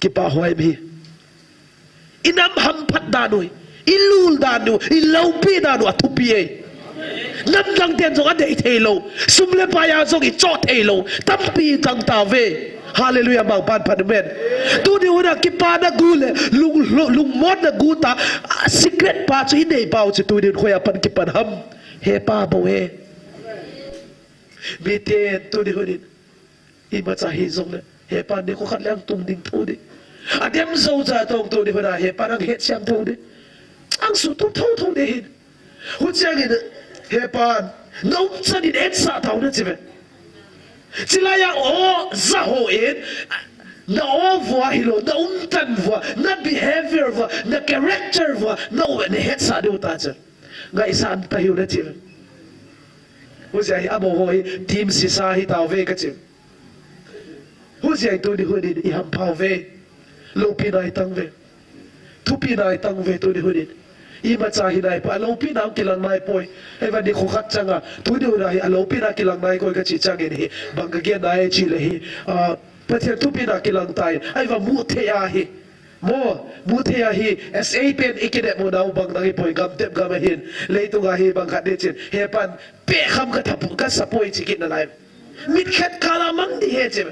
Kipa hoi mi. I nam hamphat dan u, i lul dan u, i loupi dan u athupi e. Namdang ten jong adei thei lou, sum le pai a jong i choh thei lou, tampi tang tauve. Hallelujah, mangpan phat, amen. Tuni hun a kipana gu le, lung, lung, lungmonna gu tah, a secret pa chu i nei pau chu tuni hun khoiya pan kipan ham. Hepa bou e. Miten tuni hun in. Imacha hijong le, hepan nikho khat le angtung ding thou ding. Adem jou cha tong tuni hun a hepan anghet siam thou ding. Angsutup thou thou ding ahin. Hucheng in hepan, na umchan in etsah tau na chi ve. Chilaiya o ja ho in, na o vua hilou, na umtan vua, na behavior vua, na character vua, na u na hetsah diu ta chu. Ngaisang ta hiu na chi ve. Hujeh a hi amaho hi, team sisa hi tauve ka chi. Hujeh a hi tuni hun in i hampha uve. Loupina i tang uve. Thupina i tang uve tuni hun in. Imacha hi naipoi, aloupina kilang naipoi. Ahivangin nikho khat changa, tuni hun a hi aloupina kilang naipoi kachi changin hi, bang kagen nai chile hi, ah, Pathen thupina kilang tai. Ahivang muthei ahi. Mo, muthei ahi, S A pen ikinepmu nau bang nang ipoi, gamtep gam ahin. Leitung a hi bang khat ding chin. Hepan, pekham kathapu, kasapoi chi kit nalai. Mitkhet kala mang ding ahi chi.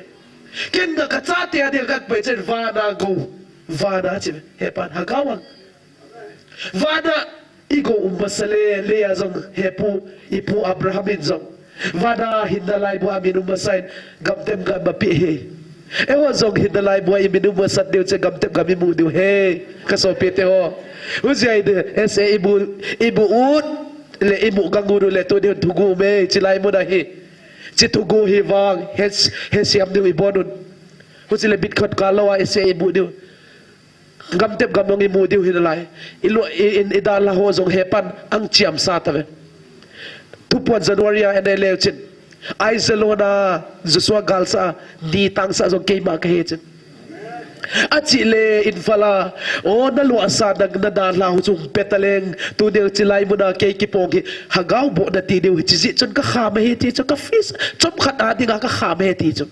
Ken ga kachate a ding kat pai chen vana go. Vana chi. Hepan, hagao ang. Vana i go um masa le, Leah jong hepu, ipu Abraham in jong. Vana hinna laibu a min um masa in gamtep gam a pi he. Eiho jong hinna laibu a imin um masat diu chu gamtep gam imu diu ahi. Kasopite ho. Hujeh in S A imu, imu ut le imu gang ut le tuni thugu um e, chilai mun a hi. Chi thugu hi vang, he, he siam diu ibon un. Huchi le mitkhet kal lou a S A imu diu. Gamtep gam jong imu diu hi nalai. Ilu, i, in, idalha ho jong hepan ang chiamsa tave. Thupuan January a ane leu chin. Aijalon a Joshua galsa, ni tangsa jong keima kahe chin. Achi le Imphal a, o nalu asa na, nadalha ho chu peta leng, tuni chilai mun a kei kipong hi, hagao boh nati diu hi, chijeh chun kakham ahi ti chu, ka fees, chomkhat a dinga kakham ahi ti chu.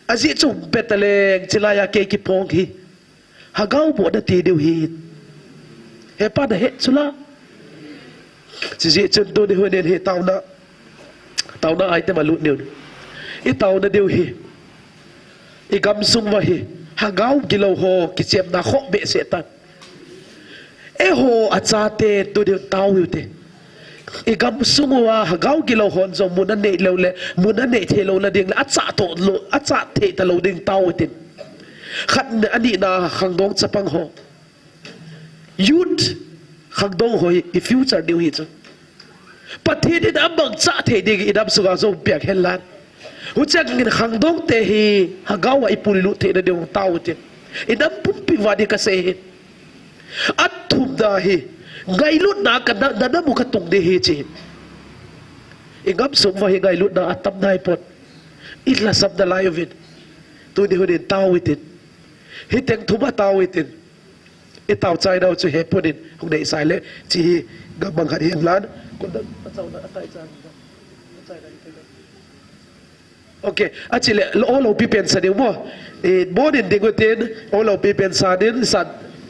Ajeh chu peta leng, chilai a kei kipong hi. Hagao boh nati diu hi. Hepa nahet chula. Chijeh chun tuni hun in hi taona. Taona item a lut niu. I taona diu hi. I gamsung uva hi. Hagao gilou ho kichemna khoh behseh tan. Eiho achate tuni hun tao u hite. I gamsung uva hagao gilou hon jong mun anei lou le, mun anei thei lou na ding le, acha to lou, acha thei talou ding tao u hitin. Khat na, anina khangdong chapang ho. Youth khangdong ho hi, i future diu hi chu. Pathen in amangcha thei ding i dam sunga jong pia hen lang. Hucheng in khangdong te hi hagao a i puilut theina diu tao u hitin. I dam pumpi uva ding kasei hi. Athumna hi, ngailutna ka na, na, namu katung ding ahi chi. I gamsung uva hi ngailutna atam naipon. I lhasam nalai uvin. Tuni hun in tao u hitin. Hiteng thum a tao u hitin. I tao chai nau chu hepun in hung nei sai le. Chi hi gamang khat hi lang. Kunda, achauna, atai chan. Achaina, atai chan. Ok, achi le, lo, o loupi pen sa diu mo. I, bon in ding u hitin, o loupi pen sa ding, sa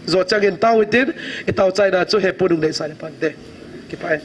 jo chang in tao u hitin, i tao chaina chu hepun hung nei sai le pante. Kipah e.